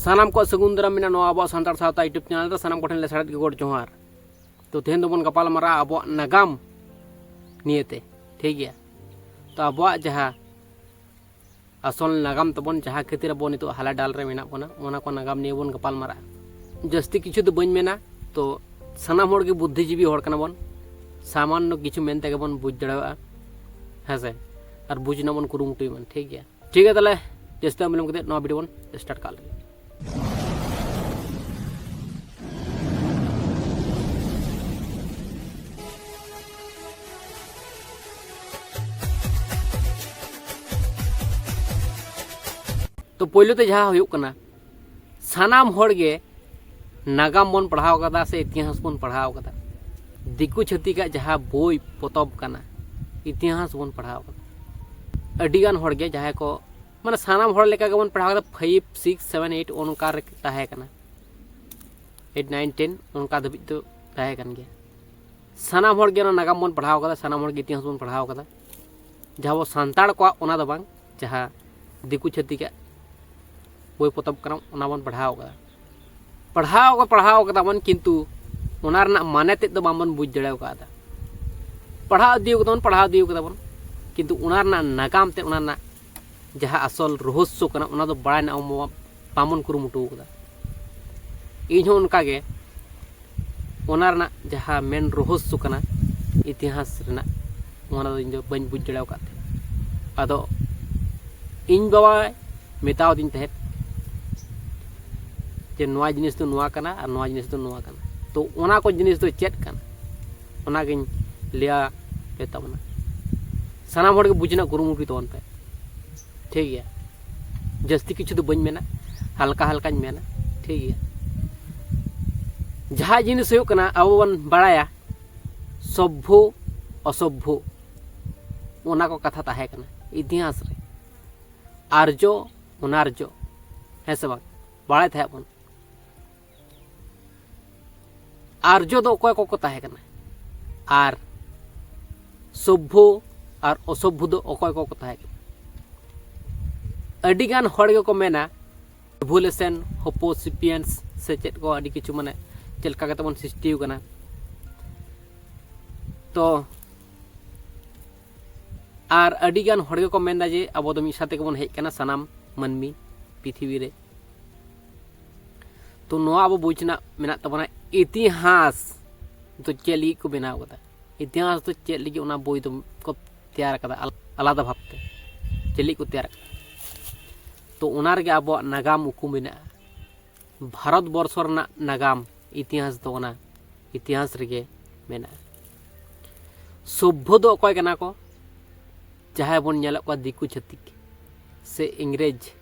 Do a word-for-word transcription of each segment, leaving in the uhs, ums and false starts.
ᱥᱟᱱᱟᱢ ᱠᱚᱣᱟᱜ ᱥᱟᱹᱜᱩᱱ ᱫᱟᱨᱟᱢ ᱢᱮᱱᱟᱜᱼᱟ ᱱᱚᱣᱟ ᱟᱵᱚᱣᱟᱜ ᱥᱟᱱᱛᱟᱲ ᱥᱟᱶᱛᱟ YouTube ᱪᱮᱱᱮᱞ ᱨᱮ᱾ ᱥᱟᱱᱟᱢ ᱠᱚᱴᱷᱮᱱ ᱞᱮᱥᱟᱲᱦᱮᱫ ᱜᱮ ᱜᱚᱰ ᱡᱚᱦᱟᱨ᱾ ᱛᱚ ᱛᱮᱦᱮᱧ ᱫᱚᱵᱚᱱ ᱜᱟᱯᱟᱞ ᱢᱟᱨᱟᱜᱼᱟ ᱟᱵᱚᱣᱟᱜ ᱱᱟᱜᱟᱢ ᱱᱤᱭᱮᱛᱮ, ᱴᱷᱤᱠ ᱜᱮᱭᱟ? ᱛᱚ ᱟᱵᱚᱣᱟᱜ ᱡᱟᱦᱟᱸ ᱟᱥᱚᱞ ᱱᱟᱜᱟᱢ ᱛᱟᱵᱚᱱ, ᱡᱟᱦᱟᱸ ᱠᱷᱟᱹᱛᱤᱨ ᱟᱵᱚ ᱱᱤᱛᱚᱜ ᱦᱟᱞᱟ ᱰᱟᱞ ᱨᱮ ᱢᱮᱱᱟᱜ ᱵᱚᱱᱟ, ᱚᱱᱟ ᱠᱚ ᱱᱟᱜᱟᱢ ᱱᱤᱭᱮ ᱵᱚᱱ ᱜᱟᱯᱟᱞ ᱢᱟᱨᱟᱜᱼᱟ᱾ ᱡᱟᱹᱥᱛᱤ ᱠᱤᱪᱷᱩ ᱫᱚ ᱵᱟᱹᱧ ᱢᱮᱱᱟ, ᱛᱚ ᱥᱟᱱᱟᱢ ᱦᱚᱲ ᱜᱮ ᱵᱩᱫᱽᱫᱷᱤᱡᱤᱵᱤ ᱦᱚᱲ ᱠᱟᱱᱟ ᱵᱚᱱ, ᱥᱟᱢᱟᱱᱱᱚ ᱠᱤᱪᱷᱩ ᱢᱮᱱ ᱛᱮᱜᱮ ᱵᱚᱱ ᱵᱩᱡᱽ ᱫᱟᱲᱮᱭᱟᱜᱼᱟ, ᱦᱮᱸ ᱥᱮ? ᱟᱨ ᱵᱩᱡᱽ ᱨᱮᱱᱟᱜ ᱵᱚᱱ ᱠᱩᱨᱩᱢᱩᱴᱩᱭ ᱢᱟ, ᱴᱷᱤᱠ ᱜᱮᱭᱟ? ᱴᱷᱤᱠ ᱜᱮᱭᱟ, ᱛᱟᱦᱚᱞᱮ ᱡᱟᱹᱥᱛᱤ ᱵᱟᱝ ᱵᱤᱞᱚᱢ ᱠᱟᱛᱮ ᱱᱚᱣᱟ ᱵᱷᱤᱰᱤᱭᱳ ᱵᱚᱱ ᱥᱴᱟᱨᱴ ᱠᱟᱜ ᱞᱮᱜᱮ᱾ ᱛᱚ ᱯᱳᱭᱞᱳ ᱛᱮ ᱡᱟᱦᱟᱸ ᱦᱩᱭᱩᱜ ᱠᱟᱱᱟ, ᱥᱟᱱᱟᱢ ᱦᱚᱲ ᱜᱮ ᱱᱟᱜᱟᱢ ᱵᱚᱱ ᱯᱟᱲᱦᱟᱣ ᱠᱟᱫᱟ ᱥᱮ ᱤᱛᱤᱦᱟᱥ ᱵᱚᱱ ᱯᱟᱲᱦᱟᱣ ᱠᱟᱫᱟ, ᱫᱤᱠᱩ ᱪᱷᱟᱹᱛᱤᱠᱟᱜ ᱡᱟᱦᱟᱸ ᱵᱳᱭ ᱯᱚᱛᱚᱵ ᱠᱟᱱᱟ, ᱤᱛᱤᱦᱟᱥ ᱵᱚᱱ ᱯᱟᱲᱦᱟᱣ ᱠᱟᱫᱟ᱾ ᱟᱹᱰᱤᱜᱟᱱ ᱦᱚᱲ ᱜᱮ ᱡᱟᱦᱟᱸᱭ ᱠᱚ, ᱢᱟᱱᱮ ᱥᱟᱱᱟᱢ ᱦᱚᱲ ᱞᱮᱠᱟ ᱜᱮᱵᱚᱱ ᱯᱟᱲᱦᱟᱣ ᱠᱟᱫᱟ, ᱯᱷᱟᱭᱤᱵᱷ ᱥᱤᱠᱥ ᱥᱮᱵᱷᱮᱱ ᱮᱭᱤᱴ ᱚᱱᱠᱟ ᱨᱮ ᱛᱟᱦᱮᱸ ᱠᱟᱱᱟ, ᱮᱭᱤᱴ ᱱᱟᱭᱤᱱ ᱴᱮᱱ ᱚᱱᱠᱟ ᱫᱷᱟᱹᱵᱤᱡ ᱫᱚ ᱛᱟᱦᱮᱸ ᱠᱟᱱ ᱜᱮᱭᱟ᱾ ᱥᱟᱱᱟᱢ ᱦᱚᱲ ᱜᱮ ᱚᱱᱟ ᱱᱟᱜᱟᱢ ᱵᱚᱱ ᱯᱟᱲᱦᱟᱣ ᱠᱟᱫᱟ, ᱥᱟᱱᱟᱢ ᱦᱚᱲ ᱜᱮ ᱤᱛᱤᱦᱟᱥ ᱵᱚᱱ ᱯᱟᱲᱦᱟᱣ ᱠᱟᱫᱟ᱾ ᱡᱟᱦᱟᱸ ᱟᱵᱚ ᱥᱟᱱᱛᱟᱲ ᱠᱚᱣᱟᱜ ᱚᱱᱟ ᱫᱚ ᱵᱟᱝ, ᱡᱟᱦᱟᱸ ᱫᱤᱠᱩ ᱪᱷᱟᱹᱛᱤᱠᱟᱜ ᱵᱳᱭ ᱯᱚᱛᱚᱵ ᱠᱟᱱᱟ, ᱚᱱᱟ ᱵᱚᱱ ᱯᱟᱲᱦᱟᱣ ᱠᱟᱫᱟ᱾ ᱯᱟᱲᱦᱟᱣ ᱠᱚ ᱯᱟᱲᱦᱟᱣ ᱠᱟᱫᱟ ᱵᱚᱱ, ᱠᱤᱱᱛᱩ ᱚᱱᱟ ᱨᱮᱱᱟᱜ ᱢᱟᱱᱮ ᱛᱮᱫ ᱫᱚ ᱵᱟᱝᱵᱚᱱ ᱵᱩᱡᱽ ᱫᱟᱲᱮ ᱠᱟᱣᱫᱟ᱾ ᱯᱟᱲᱦᱟᱣ ᱤᱫᱤ ᱠᱟᱫᱟ ᱵᱚᱱ, ᱯᱟᱲᱦᱟᱣ ᱤᱫᱤ ᱠᱟᱫᱟ ᱵᱚᱱ, ᱠᱤᱱᱛᱩ ᱚᱱᱟ ᱨᱮᱱᱟᱜ ᱱᱟᱜᱟᱢ ᱛᱮ, ᱚᱱᱟ ᱨᱮᱱᱟᱜ ᱡᱟᱦᱟᱸ ᱟᱥᱚᱞ ᱨᱚᱦᱚᱥᱥᱚ ᱠᱟᱱᱟ, ᱚᱱᱟ ᱫᱚ ᱵᱟᱲᱟᱭ ᱨᱮᱱᱟᱜ ᱟᱵᱚ ᱵᱟᱵᱚᱱ ᱠᱩᱨᱩᱢᱩᱴᱩ ᱠᱟᱫᱟ᱾ ᱤᱧ ᱦᱚᱸ ᱚᱱᱠᱟ ᱜᱮ ᱚᱱᱟ ᱨᱮᱱᱟᱜ ᱡᱟᱦᱟᱸ ᱢᱮᱱ ᱨᱚᱦᱚᱥᱥᱚ ᱠᱟᱱᱟ ᱤᱛᱤᱦᱟᱥ ᱨᱮᱱᱟᱜ, ᱚᱱᱟ ᱫᱚ ᱤᱧ ᱫᱚ ᱵᱟᱹᱧ ᱵᱩᱡᱽ ᱫᱟᱲᱮ ᱟᱠᱟᱫ ᱛᱟᱦᱮᱸᱫ᱾ ᱟᱫᱚ ᱤᱧ ᱵᱟᱵᱟᱭ ᱢᱮᱛᱟᱣᱟᱫᱤᱧ ᱛᱟᱦᱮᱸᱫ ᱡᱮ ᱱᱚᱣᱟ ᱡᱤᱱᱤᱥ ᱫᱚ ᱱᱚᱣᱟ ᱠᱟᱱᱟ ᱟᱨ ᱱᱚᱣᱟ ᱡᱤᱱᱤᱥ ᱫᱚ ᱱᱚᱣᱟ ᱠᱟᱱᱟ᱾ ᱛᱚ ᱚᱱᱟ ᱠᱚ ᱡᱤᱱᱤᱥ ᱫᱚ ᱪᱮᱫ ᱠᱟᱱᱟ, ᱚᱱᱟᱜᱤᱧ ᱞᱟᱹᱭᱟ ᱯᱮ ᱛᱟᱵᱚᱱᱟ᱾ ᱥᱟᱱᱟᱢ ᱦᱚᱲ ᱜᱮ ᱵᱩᱡᱽ ᱨᱮᱱᱟᱜ ᱠᱩᱨᱩᱢᱩᱴᱩᱭ ᱛᱟᱵᱚᱱ ᱯᱮ, ᱴᱷᱤᱠ ᱜᱮᱭᱟ? ᱡᱟᱹᱥᱛᱤ ᱠᱤᱪᱷᱩ ᱫᱚ ᱵᱟᱹᱧ ᱢᱮᱱᱟ, ᱦᱟᱞᱠᱟ ᱦᱟᱞᱠᱟᱧ ᱢᱮᱱᱟ, ᱴᱷᱤᱠ ᱜᱮᱭᱟ? ᱡᱟᱦᱟᱸ ᱡᱤᱱᱤᱥ ᱦᱩᱭᱩᱜ ᱠᱟᱱᱟ, ᱟᱵᱚ ᱵᱚᱱ ᱵᱟᱲᱟᱭᱟ ᱥᱚᱵᱵᱷᱚ ᱚᱥᱚᱵᱵᱷᱚ, ᱚᱱᱟ ᱠᱚ ᱠᱟᱛᱷᱟ ᱛᱟᱦᱮᱸ ᱠᱟᱱᱟ ᱤᱛᱤᱦᱟᱥ ᱨᱮ, ᱟᱨᱡᱚ ᱚᱱᱟᱨᱡᱚ, ᱦᱮᱸ ᱥᱮ ᱵᱟᱝ? ᱵᱟᱲᱟᱭ ᱛᱟᱦᱮᱸ ᱵᱚᱱ, ᱟᱨᱡᱚ ᱫᱚ ᱚᱠᱚᱭ ᱠᱚᱠᱚ ᱛᱟᱦᱮᱸ ᱠᱟᱱᱟ ᱟᱨ ᱥᱚᱵᱵᱷᱚ ᱟᱨ ᱚᱥᱚᱵᱵᱷᱚ ᱫᱚ ᱚᱠᱚᱭ ᱠᱚᱠᱚ ᱛᱟᱦᱮᱸ ᱠᱟᱱᱟ? ᱟᱹᱰᱤᱜᱟᱱ ᱦᱚᱲ ᱜᱮᱠᱚ ᱢᱮᱱᱟ ᱤᱵᱷᱳᱞᱩᱥᱚᱱ, ᱦᱳᱯᱳ ᱥᱮᱯᱤᱭᱮᱱᱥ ᱥᱮ ᱪᱮᱫ ᱠᱚ, ᱟᱹᱰᱤ ᱠᱤᱪᱷᱩ, ᱢᱟᱱᱮ ᱪᱮᱫ ᱞᱮᱠᱟ ᱠᱟᱛᱮ ᱵᱚᱱ ᱥᱨᱤᱥᱴᱤ ᱟᱠᱟᱱᱟ᱾ ᱛᱚ ᱟᱨ ᱟᱹᱰᱤ ᱜᱟᱱ ᱦᱚᱲ ᱜᱮᱠᱚ ᱢᱮᱱᱫᱟ ᱡᱮ ᱟᱵᱚ ᱫᱚ ᱢᱤᱫ ᱥᱟᱶ ᱛᱮᱜᱮ ᱵᱚᱱ ᱦᱮᱡ ᱟᱠᱟᱱᱟ ᱥᱟᱱᱟᱢ ᱢᱟᱹᱱᱢᱤ ᱯᱨᱤᱛᱷᱤᱵᱤ ᱨᱮ᱾ ᱛᱚ ᱱᱚᱣᱟ ᱟᱵᱚ ᱵᱩᱡᱽ ᱨᱮᱱᱟᱜ ᱢᱮᱱᱟᱜ ᱛᱟᱵᱚᱱᱟ, ᱤᱛᱤᱦᱟᱥ ᱫᱚ ᱪᱮᱫ ᱞᱟᱹᱜᱤᱫ ᱠᱚ ᱵᱮᱱᱟᱣ ᱠᱟᱫᱟ, ᱤᱛᱤᱦᱟᱥ ᱫᱚ ᱪᱮᱫ ᱞᱟᱹᱜᱤᱫ ᱚᱱᱟ ᱵᱳᱭ ᱫᱚ ᱠᱚ ᱛᱮᱭᱟᱨ ᱠᱟᱫᱟ, ᱟᱞ- ᱟᱞᱟᱫᱟ ᱵᱷᱟᱵᱽᱛᱮ ᱪᱮᱫ ᱞᱟᱹᱜᱤᱫ ᱠᱚ ᱛᱮᱭᱟᱨ ᱠᱟᱫᱟ᱾ ᱛᱚ ᱚᱱᱟ ᱨᱮᱜᱮ ᱟᱵᱚᱣᱟᱜ ᱱᱟᱜᱟᱢ ᱩᱠᱩ ᱢᱮᱱᱟᱜᱼᱟ᱾ ᱵᱷᱟᱨᱚᱛ ᱵᱚᱨᱥᱚ ᱨᱮᱱᱟᱜ ᱱᱟᱜᱟᱢ ᱤᱛᱤᱦᱟᱥ ᱫᱚ ᱚᱱᱟ ᱤᱛᱤᱦᱟᱥ ᱨᱮᱜᱮ ᱢᱮᱱᱟᱜᱼᱟ᱾ ᱥᱚᱵᱵᱷᱚ ᱫᱚ ᱚᱠᱚᱭ ᱠᱟᱱᱟ ᱠᱚ? ᱡᱟᱦᱟᱸᱭ ᱵᱚᱱ ᱧᱮᱞᱮᱫ ᱠᱚᱣᱟ ᱫᱤᱠᱩ ᱪᱷᱟᱹᱛᱤᱠ ᱥᱮ ᱤᱝᱨᱮᱡᱽ,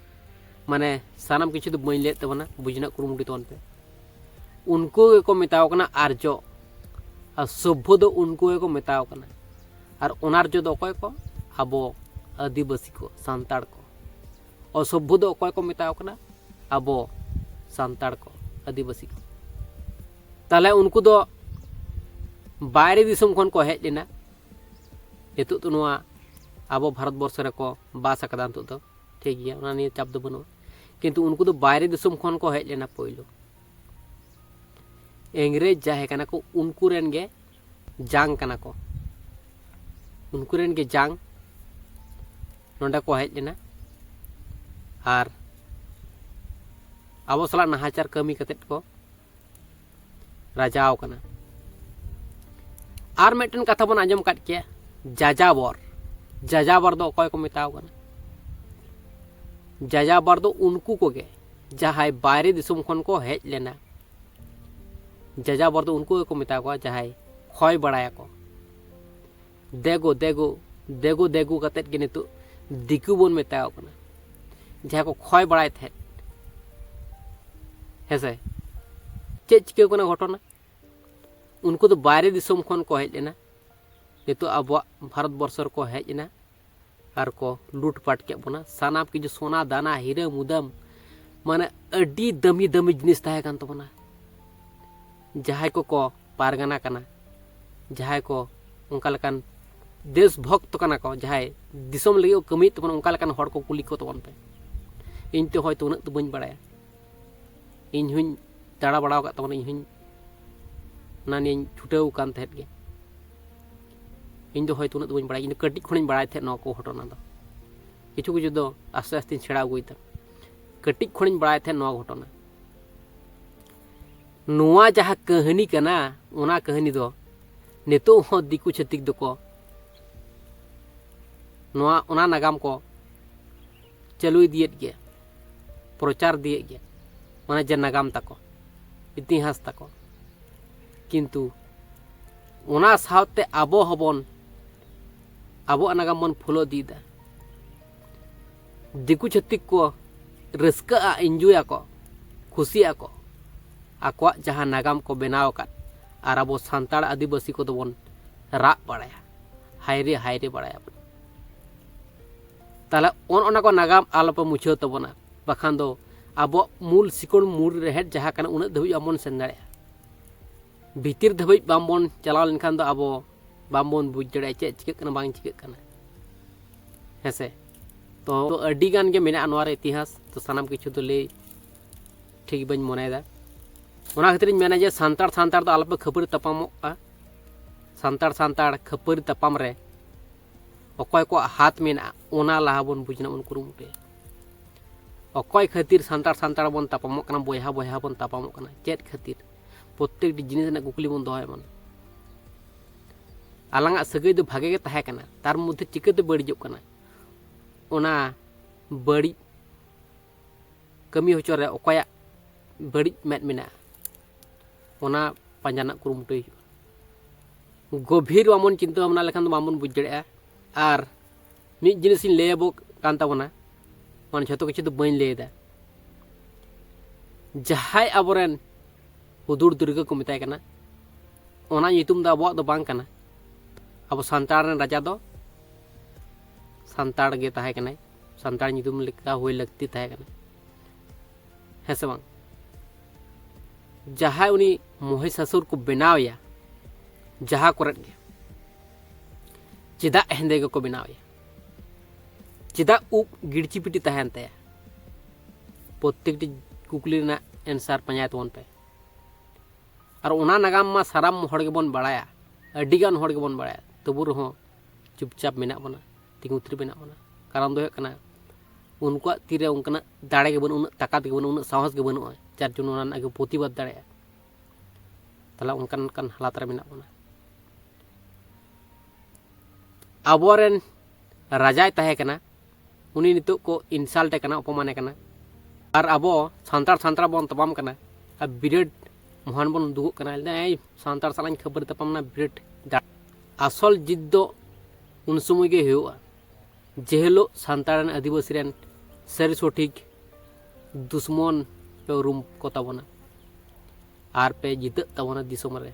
ᱢᱟᱱᱮ ᱥᱟᱱᱟᱢ ᱠᱤᱪᱷᱩ ᱫᱚ ᱵᱟᱹᱧ ᱞᱟᱹᱭᱮᱫ ᱛᱟᱵᱚᱱᱟ, ᱵᱩᱡᱽ ᱨᱮᱱᱟᱜ ᱠᱩᱨᱩᱢᱩᱴᱩ ᱛᱟᱵᱚᱱ ᱯᱮ᱾ ᱩᱱᱠᱩ ᱜᱮᱠᱚ ᱢᱮᱛᱟᱣ ᱠᱟᱱᱟ ᱟᱨᱡᱚ, ᱟᱨ ᱥᱚᱵᱵᱷᱚ ᱫᱚ ᱩᱱᱠᱩ ᱜᱮᱠᱚ ᱢᱮᱛᱟᱣ ᱠᱟᱱᱟ᱾ ᱟᱨ ᱚᱱᱟᱨᱡᱚ ᱫᱚ ᱚᱠᱚᱭ ᱠᱚ? ᱟᱵᱚ ᱟᱹᱫᱤᱵᱟᱹᱥᱤ ᱠᱚ, ᱥᱟᱱᱛᱟᱲ ᱠᱚ᱾ ᱚᱥᱚᱵᱵᱷᱚ ᱫᱚ ᱚᱠᱚᱭ ᱠᱚ ᱢᱮᱛᱟᱣ ᱠᱟᱱᱟ? ᱟᱵᱚ ᱥᱟᱱᱛᱟᱲ ᱠᱚ, ᱟᱹᱫᱤᱵᱟᱹᱥᱤ ᱠᱚ᱾ ᱛᱟᱦᱞᱮ ᱩᱱᱠᱩ ᱫᱚ ᱵᱟᱭᱨᱮ ᱫᱤᱥᱚᱢ ᱠᱷᱚᱱ ᱠᱚ ᱦᱮᱡ ᱞᱮᱱᱟ᱾ ᱱᱤᱛᱚᱜ ᱫᱚ ᱱᱚᱣᱟ ᱟᱵᱚ ᱵᱷᱟᱨᱚᱛ ᱵᱚᱨᱥᱚ ᱨᱮᱠᱚ ᱵᱟᱥ ᱟᱠᱟᱫᱟ ᱱᱤᱛᱚᱜ ᱫᱚ, ᱴᱷᱤᱠ ᱜᱮᱭᱟ, ᱚᱱᱟ ᱱᱤᱭᱮ ᱪᱟᱯ ᱫᱚ ᱵᱟᱹᱱᱩᱜᱼᱟ᱾ ᱠᱤᱱᱛᱩ ᱩᱱᱠᱩ ᱫᱚ ᱵᱟᱭᱨᱮ ᱫᱤᱥᱚᱢ ᱠᱷᱚᱱ ᱠᱚ ᱦᱮᱡ ᱞᱮᱱᱟ ᱯᱳᱭᱞᱳ᱾ ᱤᱝᱨᱮᱡᱽ ᱡᱟᱦᱟᱸᱭ ᱠᱟᱱᱟ ᱠᱚ, ᱩᱱᱠᱩ ᱨᱮᱱ ᱜᱮ ᱡᱟᱝ ᱠᱟᱱᱟ ᱠᱚ, ᱩᱱᱠᱩ ᱨᱮᱱ ᱜᱮ ᱡᱟᱝ ᱱᱚᱰᱮ ᱠᱚ ᱦᱮᱡ ᱞᱮᱱᱟ ᱟᱨ ᱟᱵᱚ ᱥᱟᱞᱟᱜ ᱱᱟᱦᱟᱪᱟᱨ ᱠᱟᱹᱢᱤ ᱠᱟᱛᱮᱫ ᱠᱚ ᱨᱟᱡᱟᱣ ᱠᱟᱱᱟ᱾ ᱟᱨ ᱢᱤᱫᱴᱮᱱ ᱠᱟᱛᱷᱟ ᱵᱚᱱ ᱟᱸᱡᱚᱢ ᱟᱠᱟᱫ ᱜᱮᱭᱟ, ᱡᱟᱡᱟᱵᱚᱨ᱾ ᱡᱟᱡᱟᱵᱚᱨ ᱫᱚ ᱚᱠᱚᱭ ᱠᱚ ᱢᱮᱛᱟᱣ ᱠᱟᱱᱟ? ᱡᱟᱡᱟᱵᱚᱨ ᱫᱚ ᱩᱱᱠᱩ ᱠᱚᱜᱮ ᱡᱟᱦᱟᱸᱭ ᱵᱟᱭᱨᱮ ᱫᱤᱥᱚᱢ ᱠᱷᱚᱱ ᱠᱚ ᱦᱮᱡ ᱞᱮᱱᱟ᱾ ᱡᱟᱡᱟᱵᱚᱨ ᱫᱚ ᱩᱱᱠᱩ ᱜᱮᱠᱚ ᱢᱮᱛᱟ ᱠᱚᱣᱟ ᱡᱟᱦᱟᱸᱭ ᱠᱷᱚᱭ ᱵᱟᱲᱟᱭᱟᱠᱚ᱾ ᱫᱮᱜᱳ ᱫᱮᱜᱳ ᱫᱮᱜᱳ ᱫᱮᱜᱳ ᱠᱟᱛᱮᱫ ᱜᱮ ᱱᱤᱛᱚᱜ ᱫᱤᱠᱩ ᱵᱚᱱ ᱢᱮᱛᱟᱣ ᱠᱟᱱᱟ, ᱡᱟᱦᱟᱸᱭ ᱠᱚ ᱠᱷᱚᱭ ᱵᱟᱲᱟᱭ ᱛᱟᱦᱮᱸᱫ᱾ ᱦᱮᱸᱥᱮ? ᱪᱮᱫ ᱪᱤᱠᱟᱹᱣ ᱠᱟᱱᱟ ᱜᱷᱚᱴᱚᱱᱟ? ᱩᱱᱠᱩ ᱫᱚ ᱵᱟᱭᱨᱮ ᱫᱤᱥᱚᱢ ᱠᱷᱚᱱ ᱠᱚ ᱦᱮᱡ ᱞᱮᱱᱟ, ᱱᱤᱛᱚᱜ ᱟᱵᱚᱣᱟᱜ ᱵᱷᱟᱨᱚᱛ ᱵᱚᱨᱥᱚ ᱨᱮᱠᱚ ᱦᱮᱡ ᱮᱱᱟ ᱟᱨ ᱠᱚ ᱞᱩᱴᱯᱟᱴ ᱠᱮᱫ ᱵᱚᱱᱟ᱾ ᱥᱟᱱᱟᱢ ᱠᱤᱪᱷᱩ ᱥᱚᱱᱟ ᱫᱟᱱᱟ ᱦᱤᱨᱟᱹ ᱢᱩᱫᱟᱹᱢ, ᱢᱟᱱᱮ ᱟᱹᱰᱤ ᱫᱟᱹᱢᱤ ᱫᱟᱹᱢᱤ ᱡᱤᱱᱤᱥ ᱛᱟᱦᱮᱸ ᱠᱟᱱ ᱛᱟᱵᱚᱱᱟ᱾ ᱡᱟᱦᱟᱸᱭ ᱠᱚᱠᱚ ᱯᱟᱨᱜᱟᱱᱟ ᱠᱟᱱᱟ, ᱡᱟᱦᱟᱸᱭ ᱠᱚ ᱚᱱᱠᱟ ᱞᱮᱠᱟᱱ ᱫᱮᱥ ᱵᱷᱚᱠᱛᱚ ᱠᱟᱱᱟ ᱠᱚ, ᱡᱟᱦᱟᱸᱭ ᱫᱤᱥᱚᱢ ᱞᱟᱹᱜᱤᱫ ᱠᱚ ᱠᱟᱹᱢᱤᱭᱮᱫ ᱛᱟᱵᱚᱱᱟ, ᱚᱱᱠᱟ ᱞᱮᱠᱟᱱ ᱦᱚᱲ ᱠᱚ ᱠᱩᱞᱤ ᱠᱚ ᱛᱟᱵᱚᱱ ᱯᱮ᱾ ᱤᱧ ᱛᱮ ᱦᱚᱭᱛᱳ ᱩᱱᱟᱹᱜ ᱫᱚ ᱵᱟᱹᱧ ᱵᱟᱲᱟᱭᱟ᱾ ᱤᱧ ᱦᱚᱧ ᱫᱟᱬᱟ ᱵᱟᱲᱟ ᱟᱠᱟᱫ ᱛᱟᱵᱚᱱᱟ, ᱤᱧ ᱦᱚᱧ ᱚᱱᱟ ᱱᱤᱭᱮᱧ ᱪᱷᱩᱴᱟᱹᱣ ᱟᱠᱟᱱ ᱛᱟᱦᱮᱸᱫ ᱜᱮ᱾ ᱤᱧ ᱫᱚ ᱦᱚᱭᱛᱳ ᱩᱱᱟᱹᱜ ᱫᱚ ᱵᱟᱹᱧ ᱵᱟᱲᱟᱭᱟ, ᱤᱧ ᱫᱚ ᱠᱟᱹᱴᱤᱡ ᱠᱷᱚᱱᱤᱧ ᱵᱟᱲᱟᱭ ᱛᱟᱦᱮᱸᱫ ᱱᱚᱣᱟ ᱠᱚ ᱜᱷᱚᱴᱚᱱᱟ ᱫᱚ᱾ ᱠᱤᱪᱷᱩ ᱠᱤᱪᱷᱩ ᱫᱚ ᱟᱥᱛᱮ ᱟᱥᱛᱮᱧ ᱥᱮᱬᱟ ᱟᱹᱜᱩᱭᱮᱫᱟ᱾ ᱠᱟᱹᱴᱤᱡ ᱠᱷᱚᱱᱤᱧ ᱵᱟᱲᱟᱭ ᱛᱟᱦᱮᱸᱫ ᱱᱚᱣᱟ ᱜᱷᱚᱴᱚᱱᱟ᱾ ᱱᱚᱣᱟ ᱡᱟᱦᱟᱸ ᱠᱟᱹᱦᱱᱤ ᱠᱟᱱᱟ, ᱚᱱᱟ ᱠᱟᱹᱦᱱᱤ ᱫᱚ ᱱᱤᱛᱚᱜ ᱦᱚᱸ ᱫᱤᱠᱩ ᱪᱷᱟᱹᱛᱤᱠ ᱫᱚᱠᱚ ᱱᱚᱣᱟ, ᱚᱱᱟ ᱱᱟᱜᱟᱢ ᱠᱚ ᱪᱟᱹᱞᱩ ᱤᱫᱤᱭᱮᱫ ᱜᱮᱭᱟ, ᱯᱨᱚᱪᱟᱨ ᱤᱫᱤᱭᱮᱫ ᱜᱮᱭᱟ᱾ ᱚᱱᱟ ᱡᱮ ᱱᱟᱜᱟᱢ ᱛᱟᱠᱚ, ᱤᱛᱤᱦᱟᱥ ᱛᱟᱠᱚ, ᱠᱤᱱᱛᱩ ᱚᱱᱟ ᱥᱟᱶᱛᱮ ᱟᱵᱚ ᱦᱚᱸᱵᱚᱱ, ᱟᱵᱚᱣᱟᱜ ᱱᱟᱜᱟᱢ ᱵᱚᱱ ᱯᱷᱩᱞᱟᱹᱣ ᱤᱫᱤᱭᱮᱫᱟ᱾ ᱫᱤᱠᱩ ᱪᱷᱟᱹᱛᱤᱠ ᱠᱚ ᱨᱟᱹᱥᱠᱟᱹᱜᱼᱟ, ᱤᱱᱡᱚᱭ ᱟᱠᱚ, ᱠᱷᱩᱥᱤᱜ ᱟᱠᱚ, ᱟᱠᱚᱣᱟᱜ ᱡᱟᱦᱟᱸ ᱱᱟᱜᱟᱢ ᱠᱚ ᱵᱮᱱᱟᱣ ᱟᱠᱟᱫ, ᱟᱨ ᱟᱵᱚ ᱥᱟᱱᱛᱟᱲ ᱟᱹᱫᱤᱵᱟᱹᱥᱤ ᱠᱚᱫᱚ ᱵᱚᱱ ᱨᱟᱜ ᱵᱟᱲᱟᱭᱟ, ᱦᱟᱭᱨᱮ ᱦᱟᱭᱨᱮ ᱵᱟᱲᱟᱭᱟᱵᱚᱱ᱾ ᱛᱟᱦᱞᱮ ᱚᱱ ᱚᱱᱟ ᱠᱚ ᱱᱟᱜᱟᱢ ᱟᱞᱚᱯᱮ ᱢᱩᱪᱷᱟᱹᱣ ᱛᱟᱵᱚᱱᱟ, ᱵᱟᱠᱷᱟᱱ ᱫᱚ ᱟᱵᱚᱣᱟᱜ ᱢᱩᱞ ᱥᱤᱠᱚᱲ, ᱢᱩᱞ ᱨᱮᱦᱮᱫ ᱡᱟᱦᱟᱸ ᱠᱟᱱᱟ, ᱩᱱᱟᱹᱜ ᱫᱷᱟᱹᱵᱤᱡ ᱵᱟᱵᱚᱱ ᱥᱮᱱ ᱫᱟᱲᱮᱭᱟᱜᱼᱟ᱾ ᱵᱷᱤᱛᱤᱨ ᱫᱷᱟᱹᱵᱤᱡ ᱵᱟᱝᱵᱚᱱ ᱪᱟᱞᱟᱣ ᱞᱮᱱᱠᱷᱟᱱ ᱫᱚ ᱟᱵᱚ ᱵᱟᱝᱵᱚᱱ ᱵᱩᱡᱽ ᱫᱟᱲᱮᱭᱟᱜᱼᱟ ᱪᱮᱫ ᱪᱤᱠᱟᱹᱜ ᱠᱟᱱᱟ, ᱵᱟᱝ ᱪᱤᱠᱟᱹᱜ ᱠᱟᱱᱟ᱾ ᱦᱮᱸᱥᱮ? ᱛᱚ, ᱛᱚ ᱟᱹᱰᱤ ᱜᱟᱱ ᱜᱮ ᱢᱮᱱᱟᱜᱼᱟ ᱱᱚᱣᱟ ᱨᱮ ᱤᱛᱤᱦᱟᱥ, ᱛᱚ ᱥᱟᱱᱟᱢ ᱠᱤᱪᱷᱩ ᱫᱚ ᱞᱟᱹᱭ ᱴᱷᱤᱠ ᱵᱟᱹᱧ ᱢᱚᱱᱮᱭᱮᱫᱟ᱾ ᱚᱱᱟ ᱠᱷᱟᱹᱛᱤᱨᱤᱧ ᱢᱮᱱᱟ ᱡᱮ ᱥᱟᱱᱛᱟᱲ ᱥᱟᱱᱛᱟᱲ ᱫᱚ ᱟᱞᱚᱯᱮ ᱠᱷᱟᱹᱯᱟᱹᱨᱤ ᱛᱟᱯᱟᱢᱚᱜᱼᱟ᱾ ᱥᱟᱱᱛᱟᱲ ᱥᱟᱱᱛᱟᱲ ᱠᱷᱟᱹᱯᱟᱹᱨᱤ ᱛᱟᱯᱟᱢ ᱨᱮ ᱚᱠᱚᱭ ᱠᱚᱣᱟᱜ ᱦᱟᱛ ᱢᱮᱱᱟᱜᱼᱟ, ᱚᱱᱟ ᱞᱟᱦᱟ ᱵᱚᱱ ᱵᱩᱡᱽ ᱨᱮᱱᱟᱜ ᱵᱚᱱ ᱠᱩᱨᱩᱢᱩᱴᱩᱭᱟ᱾ ᱚᱠᱚᱭ ᱠᱷᱟᱹᱛᱤᱨ ᱥᱟᱱᱛᱟᱲ ᱥᱟᱱᱛᱟᱲ ᱵᱚᱱ ᱛᱟᱯᱟᱢᱚᱜ ᱠᱟᱱᱟ, ᱵᱚᱭᱦᱟ ᱵᱚᱭᱦᱟ ᱵᱚᱱ ᱛᱟᱯᱟᱢᱚᱜ ᱠᱟᱱᱟ, ᱪᱮᱫ ᱠᱷᱟᱹᱛᱤᱨ? ᱯᱨᱚᱛᱮᱠᱴᱤ ᱡᱤᱱᱤᱥ ᱨᱮᱱᱟᱜ ᱠᱩᱠᱞᱤ ᱵᱚᱱ ᱫᱚᱦᱚᱭ ᱢᱟ᱾ ᱟᱞᱟᱝᱟᱜ ᱥᱟᱹᱜᱟᱹᱭ ᱫᱚ ᱵᱷᱟᱜᱮ ᱜᱮ ᱛᱟᱦᱮᱸ ᱠᱟᱱᱟ, ᱛᱟᱨ ᱢᱚᱫᱽᱫᱷᱮ ᱪᱤᱠᱟᱹᱛᱮ ᱵᱟᱹᱲᱤᱡᱚᱜ ᱠᱟᱱᱟ? ᱚᱱᱟ ᱵᱟᱹᱲᱤᱡ ᱠᱟᱹᱢᱤ ᱦᱚᱪᱚ ᱨᱮ ᱚᱠᱚᱭᱟᱜ ᱵᱟᱹᱲᱤᱡ ᱢᱮᱫ ᱢᱮᱱᱟᱜᱼᱟ, ᱚᱱᱟ ᱯᱟᱸᱡᱟ ᱨᱮᱱᱟᱜ ᱠᱩᱨᱩᱢᱩᱴᱩᱭ ᱦᱩᱭᱩᱜᱼᱟ᱾ ᱜᱚᱵᱷᱤᱨ ᱵᱟᱵᱚᱱ ᱪᱤᱱᱛᱟᱹ ᱵᱷᱟᱵᱽᱱᱟ ᱞᱮᱠᱷᱟᱱ ᱫᱚ ᱵᱟᱵᱚᱱ ᱵᱩᱡᱽ ᱫᱟᱲᱮᱭᱟᱜᱼᱟ᱾ ᱟᱨ ᱢᱤᱫ ᱡᱤᱱᱤᱥ ᱤᱧ ᱞᱟᱹᱭ ᱟᱵᱚ ᱠᱟᱱ ᱛᱟᱵᱚᱱᱟ, ᱢᱟᱱᱮ ᱡᱷᱚᱛᱚ ᱠᱤᱪᱷᱩ ᱫᱚ ᱵᱟᱹᱧ ᱞᱟᱹᱭ ᱮᱫᱟ᱾ ᱡᱟᱦᱟᱸᱭ ᱟᱵᱚᱨᱮᱱ ᱦᱩᱫᱩᱲ ᱫᱩᱨᱜᱟᱹ ᱠᱚ ᱢᱮᱛᱟᱭ ᱠᱟᱱᱟ, ᱚᱱᱟ ᱧᱩᱛᱩᱢ ᱫᱚ ᱟᱵᱚᱣᱟᱜ ᱫᱚ ᱵᱟᱝ ᱠᱟᱱᱟ᱾ ᱟᱵᱚ ᱥᱟᱱᱛᱟᱲ ᱨᱮᱱ ᱨᱟᱡᱟ ᱫᱚ ᱥᱟᱱᱛᱟᱲ ᱜᱮ ᱛᱟᱦᱮᱸ ᱠᱟᱱᱟᱭ, ᱥᱟᱱᱛᱟᱲ ᱧᱩᱛᱩᱢ ᱞᱮᱠᱟ ᱦᱩᱭ ᱞᱟᱹᱠᱛᱤ ᱛᱟᱦᱮᱸ ᱠᱟᱱᱟ, ᱦᱮᱸ ᱥᱮ ᱵᱟᱝ? ᱡᱟᱦᱟᱸᱭ ᱩᱱᱤ ᱢᱚᱦᱤᱥᱟᱥᱩᱨ ᱠᱚ ᱵᱮᱱᱟᱣ ᱮᱭᱟ, ᱡᱟᱦᱟᱸ ᱠᱚᱨᱮᱫ ᱜᱮ, ᱪᱮᱫᱟᱜ ᱦᱮᱸᱫᱮ ᱜᱮᱠᱚ ᱵᱮᱱᱟᱣ ᱮᱭᱟ? ᱪᱮᱫᱟᱜ ᱩᱵ ᱜᱤᱲᱪᱤᱯᱤᱴᱤ ᱛᱟᱦᱮᱱ ᱛᱟᱭᱟ? ᱯᱨᱚᱛᱮᱠᱴᱤ ᱠᱩᱠᱞᱤ ᱨᱮᱱᱟᱜ ᱮᱱᱥᱟᱨ ᱯᱟᱸᱡᱟᱭ ᱛᱟᱵᱚᱱ ᱯᱮ᱾ ᱟᱨ ᱚᱱᱟ ᱱᱟᱜᱟᱢ ᱢᱟ ᱥᱟᱱᱟᱢ ᱦᱚᱲ ᱜᱮᱵᱚᱱ ᱵᱟᱲᱟᱭᱟ, ᱟᱹᱰᱤᱜᱟᱱ ᱦᱚᱲ ᱜᱮᱵᱚᱱ ᱵᱟᱲᱟᱭᱟ, ᱛᱚᱵᱩ ᱨᱮᱦᱚᱸ ᱪᱩᱯᱪᱟᱯ ᱢᱮᱱᱟᱜ ᱵᱚᱱᱟ, ᱛᱤᱸᱜᱩ ᱛᱷᱤᱨ ᱢᱮᱱᱟᱜ ᱵᱚᱱᱟ᱾ ᱠᱟᱨᱚᱱ ᱫᱚ ᱦᱩᱭᱩᱜ ᱠᱟᱱᱟ, ᱩᱱᱠᱩᱣᱟᱜ ᱛᱤᱨᱮ ᱚᱱᱠᱟᱱᱟᱜ ᱫᱟᱲᱮ ᱜᱮ ᱵᱟᱹᱱᱩᱜᱼᱟ, ᱩᱱᱟᱹᱜ ᱛᱟᱠᱟᱛ ᱜᱮ ᱵᱟᱹᱱᱩᱜᱼᱟ, ᱩᱱᱟᱹᱜ ᱥᱟᱦᱚᱥ ᱜᱮ ᱵᱟᱹᱱᱩᱜᱼᱟ, ᱡᱟᱨ ᱡᱚᱱᱱᱚ ᱚᱱᱟ ᱨᱮᱱᱟᱜ ᱜᱮ ᱯᱨᱚᱛᱤᱵᱟᱫ ᱫᱟᱲᱮᱭᱟᱜᱼᱟ᱾ ᱛᱟᱦᱚᱞᱮ ᱚᱱᱠᱟᱱ ᱚᱱᱠᱟᱱ ᱦᱟᱞᱟᱛ ᱨᱮ ᱢᱮᱱᱟᱜ ᱵᱚᱱᱟ᱾ ᱟᱵᱚᱨᱮᱱ ᱨᱟᱡᱟᱭ ᱛᱟᱦᱮᱸ ᱠᱟᱱᱟ, ᱩᱱᱤ ᱱᱤᱛᱚᱜ ᱠᱚ ᱤᱱᱥᱟᱞᱴ ᱮ ᱠᱟᱱᱟ, ᱚᱯᱚᱢᱟᱱᱮ ᱠᱟᱱᱟ᱾ ᱟᱨ ᱟᱵᱚ ᱥᱟᱱᱛᱟᱲ ᱥᱟᱱᱛᱟᱲ ᱵᱚᱱ ᱛᱟᱯᱟᱢ ᱠᱟᱱᱟ, ᱟᱨ ᱵᱤᱨᱟᱹᱴ ᱢᱚᱦᱟᱱ ᱵᱚᱱ ᱩᱫᱩᱜᱚᱜ ᱠᱟᱱᱟ, ᱞᱟᱹᱭᱫᱟ, "ᱮᱭ, ᱥᱟᱱᱛᱟᱲ ᱥᱟᱞᱟᱜ ᱤᱧ ᱠᱷᱟᱹᱯᱟᱹᱨᱤ ᱛᱟᱯᱟᱢ ᱮᱱᱟ, ᱵᱤᱨᱟᱹᱴ ᱫᱟ-" ᱟᱥᱚᱞ ᱡᱤᱛ ᱫᱚ ᱩᱱ ᱥᱚᱢᱚᱭ ᱜᱮ ᱦᱩᱭᱩᱜᱼᱟ, ᱡᱮ ᱦᱤᱞᱳᱜ ᱥᱟᱱᱛᱟᱲ ᱨᱮᱱ, ᱟᱹᱫᱤᱵᱟᱹᱥᱤ ᱨᱮᱱ ᱥᱟᱹᱨᱤ ᱥᱚᱴᱷᱤᱠ ᱫᱩᱥᱢᱚᱱ ᱯᱮ ᱩᱨᱩᱢ ᱠᱚ ᱛᱟᱵᱚᱱᱟ ᱟᱨ ᱯᱮ ᱡᱤᱛᱟᱹᱜ ᱛᱟᱵᱚᱱᱟ ᱫᱤᱥᱚᱢ ᱨᱮ᱾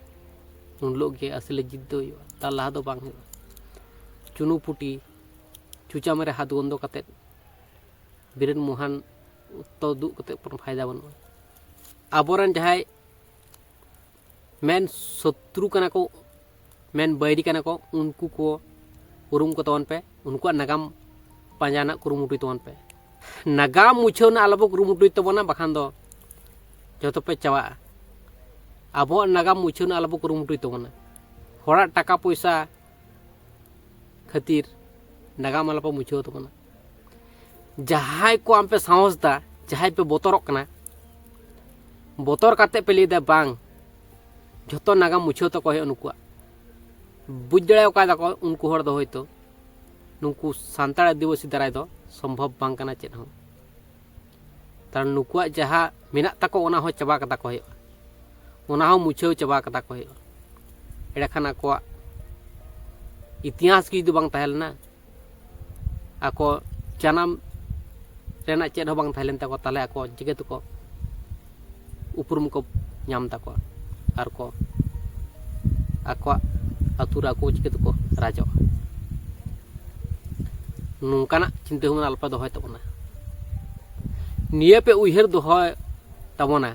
ᱩᱱ ᱦᱤᱞᱳᱜ ᱜᱮ ᱟᱥᱚᱞᱮ ᱡᱤᱛ ᱫᱚ ᱦᱩᱭᱩᱜᱼᱟ, ᱛᱟᱨ ᱞᱟᱦᱟ ᱫᱚ ᱵᱟᱝ ᱦᱩᱭᱩᱜᱼᱟ᱾ ᱪᱩᱱᱩ ᱯᱩᱴᱤ ᱪᱩᱪᱟᱢ ᱨᱮ ᱦᱟᱛ ᱜᱚᱱᱫᱚ ᱠᱟᱛᱮᱫ ᱵᱤᱨᱟᱹᱴ ᱢᱚᱦᱟᱱ ᱛᱚ ᱫᱩᱜ ᱠᱟᱛᱮᱫ ᱠᱳᱱᱳ ᱯᱷᱟᱭᱫᱟ ᱵᱟᱹᱱᱩᱜᱼᱟ᱾ ᱟᱵᱚᱨᱮᱱ ᱡᱟᱦᱟᱸᱭ ᱢᱮᱱ ᱥᱚᱛᱨᱩ ᱠᱟᱱᱟ ᱠᱚ, ᱢᱮᱱ ᱵᱟᱹᱭᱨᱤ ᱠᱟᱱᱟ ᱠᱚ, ᱩᱱᱠᱩ ᱠᱚ ᱩᱨᱩᱢ ᱠᱚ ᱛᱟᱵᱚᱱ ᱯᱮ, ᱩᱱᱠᱩᱣᱟᱜ ᱱᱟᱜᱟᱢ ᱯᱟᱸᱡᱟ ᱨᱮᱱᱟᱜ ᱠᱩᱨᱩᱢᱩᱴᱩᱭ ᱛᱟᱵᱚᱱ ᱯᱮ᱾ ᱱᱟᱜᱟᱢ ᱢᱩᱪᱷᱟᱹᱣ ᱨᱮᱱᱟᱜ ᱟᱞᱚᱵᱚ ᱠᱩᱨᱩᱢᱩᱴᱩᱭ ᱛᱟᱵᱚᱱᱟ, ᱵᱟᱠᱷᱟᱱ ᱫᱚ ᱡᱚᱛᱚ ᱯᱮ ᱪᱟᱵᱟᱜᱼᱟ᱾ ᱟᱵᱚᱣᱟᱜ ᱱᱟᱜᱟᱢ ᱢᱩᱪᱷᱟᱹᱣ ᱨᱮᱱᱟᱜ ᱟᱞᱚᱵᱚ ᱠᱩᱨᱩᱢᱩᱴᱩᱭ ᱛᱟᱵᱚᱱᱟ᱾ ᱦᱚᱲᱟᱜ ᱴᱟᱠᱟ ᱯᱚᱭᱥᱟ ᱠᱷᱟᱹᱛᱤᱨ ᱱᱟᱜᱟᱢ ᱟᱞᱚᱯᱮ ᱢᱩᱪᱷᱟᱹᱣ ᱛᱟᱵᱚᱱᱟ᱾ ᱡᱟᱦᱟᱸᱭ ᱠᱚ ᱟᱢ ᱯᱮ ᱥᱟᱦᱚᱥ ᱫᱟ, ᱡᱟᱦᱟᱸᱭ ᱯᱮ ᱵᱚᱛᱚᱨᱚᱜ ᱠᱟᱱᱟ, ᱵᱚᱛᱚᱨ ᱠᱟᱛᱮ ᱯᱮ ᱞᱟᱹᱭᱫᱟ, "ᱵᱟᱝ, ᱡᱷᱚᱛᱚ ᱱᱟᱜᱟᱢ ᱢᱩᱪᱷᱟᱹᱣ ᱛᱟᱠᱚ ᱦᱩᱭᱩᱜᱼᱟ ᱱᱩᱠᱩᱣᱟᱜ᱾" ᱵᱩᱡᱽ ᱫᱟᱲᱮ ᱟᱠᱟᱫᱟ ᱠᱚ ᱩᱱᱠᱩ ᱦᱚᱲ ᱫᱚ ᱦᱚᱭᱛᱳ ᱱᱩᱠᱩ ᱥᱟᱱᱛᱟᱲ ᱟᱹᱫᱤᱵᱟᱹᱥᱤ ᱫᱟᱨᱟᱭ ᱫᱚ ᱥᱚᱢᱵᱷᱚᱵ ᱵᱟᱝ ᱠᱟᱱᱟ ᱪᱮᱫ ᱦᱚᱸ᱾ ᱛᱟᱦᱞᱮ ᱱᱩᱠᱩᱣᱟᱜ ᱡᱟᱦᱟᱸ ᱢᱮᱱᱟᱜ ᱛᱟᱠᱚ, ᱚᱱᱟ ᱦᱚᱸ ᱪᱟᱵᱟ ᱠᱟᱛᱟ ᱠᱚ ᱦᱩᱭᱩᱜᱼᱟ, ᱚᱱᱟ ᱦᱚᱸ ᱢᱩᱪᱷᱟᱹᱣ ᱪᱟᱵᱟ ᱠᱟᱛᱟ ᱠᱚ ᱦᱩᱭᱩᱜᱼᱟ᱾ ᱮᱸᱰᱮᱠᱷᱟᱱ ᱟᱠᱚᱣᱟᱜ ᱤᱛᱤᱦᱟᱥ ᱜᱮ ᱡᱩᱫᱤ ᱵᱟᱝ ᱛᱟᱦᱮᱸ ᱞᱮᱱᱟ, ᱟᱠᱚ ᱡᱟᱱᱟᱢ ᱨᱮᱱᱟᱜ ᱪᱮᱫ ᱦᱚᱸ ᱵᱟᱝ ᱛᱟᱦᱮᱸ ᱞᱮᱱ ᱛᱟᱠᱚᱣᱟ, ᱛᱟᱦᱞᱮ ᱟᱠᱚ ᱪᱤᱠᱟᱹ ᱛᱮᱠᱚ ᱩᱯᱨᱩᱢ ᱠᱚ ᱧᱟᱢ ᱛᱟᱠᱚᱣᱟ ᱟᱨ ᱠᱚ ᱟᱠᱚᱣᱟᱜ ᱟᱹᱛᱩ ᱨᱮ ᱟᱠᱚ ᱪᱤᱠᱟᱹ ᱛᱮᱠᱚ ᱨᱟᱡᱚᱜᱼᱟ? ᱱᱚᱝᱠᱟᱱᱟᱜ ᱪᱤᱱᱛᱟᱹ ᱵᱷᱟᱵᱽᱱᱟ ᱟᱞᱚᱯᱮ ᱫᱚᱦᱚᱭ ᱛᱟᱵᱚᱱᱟ᱾ ᱱᱤᱭᱟᱹ ᱯᱮ ᱩᱭᱦᱟᱹᱨ ᱫᱚᱦᱚᱭ ᱛᱟᱵᱚᱱᱟ,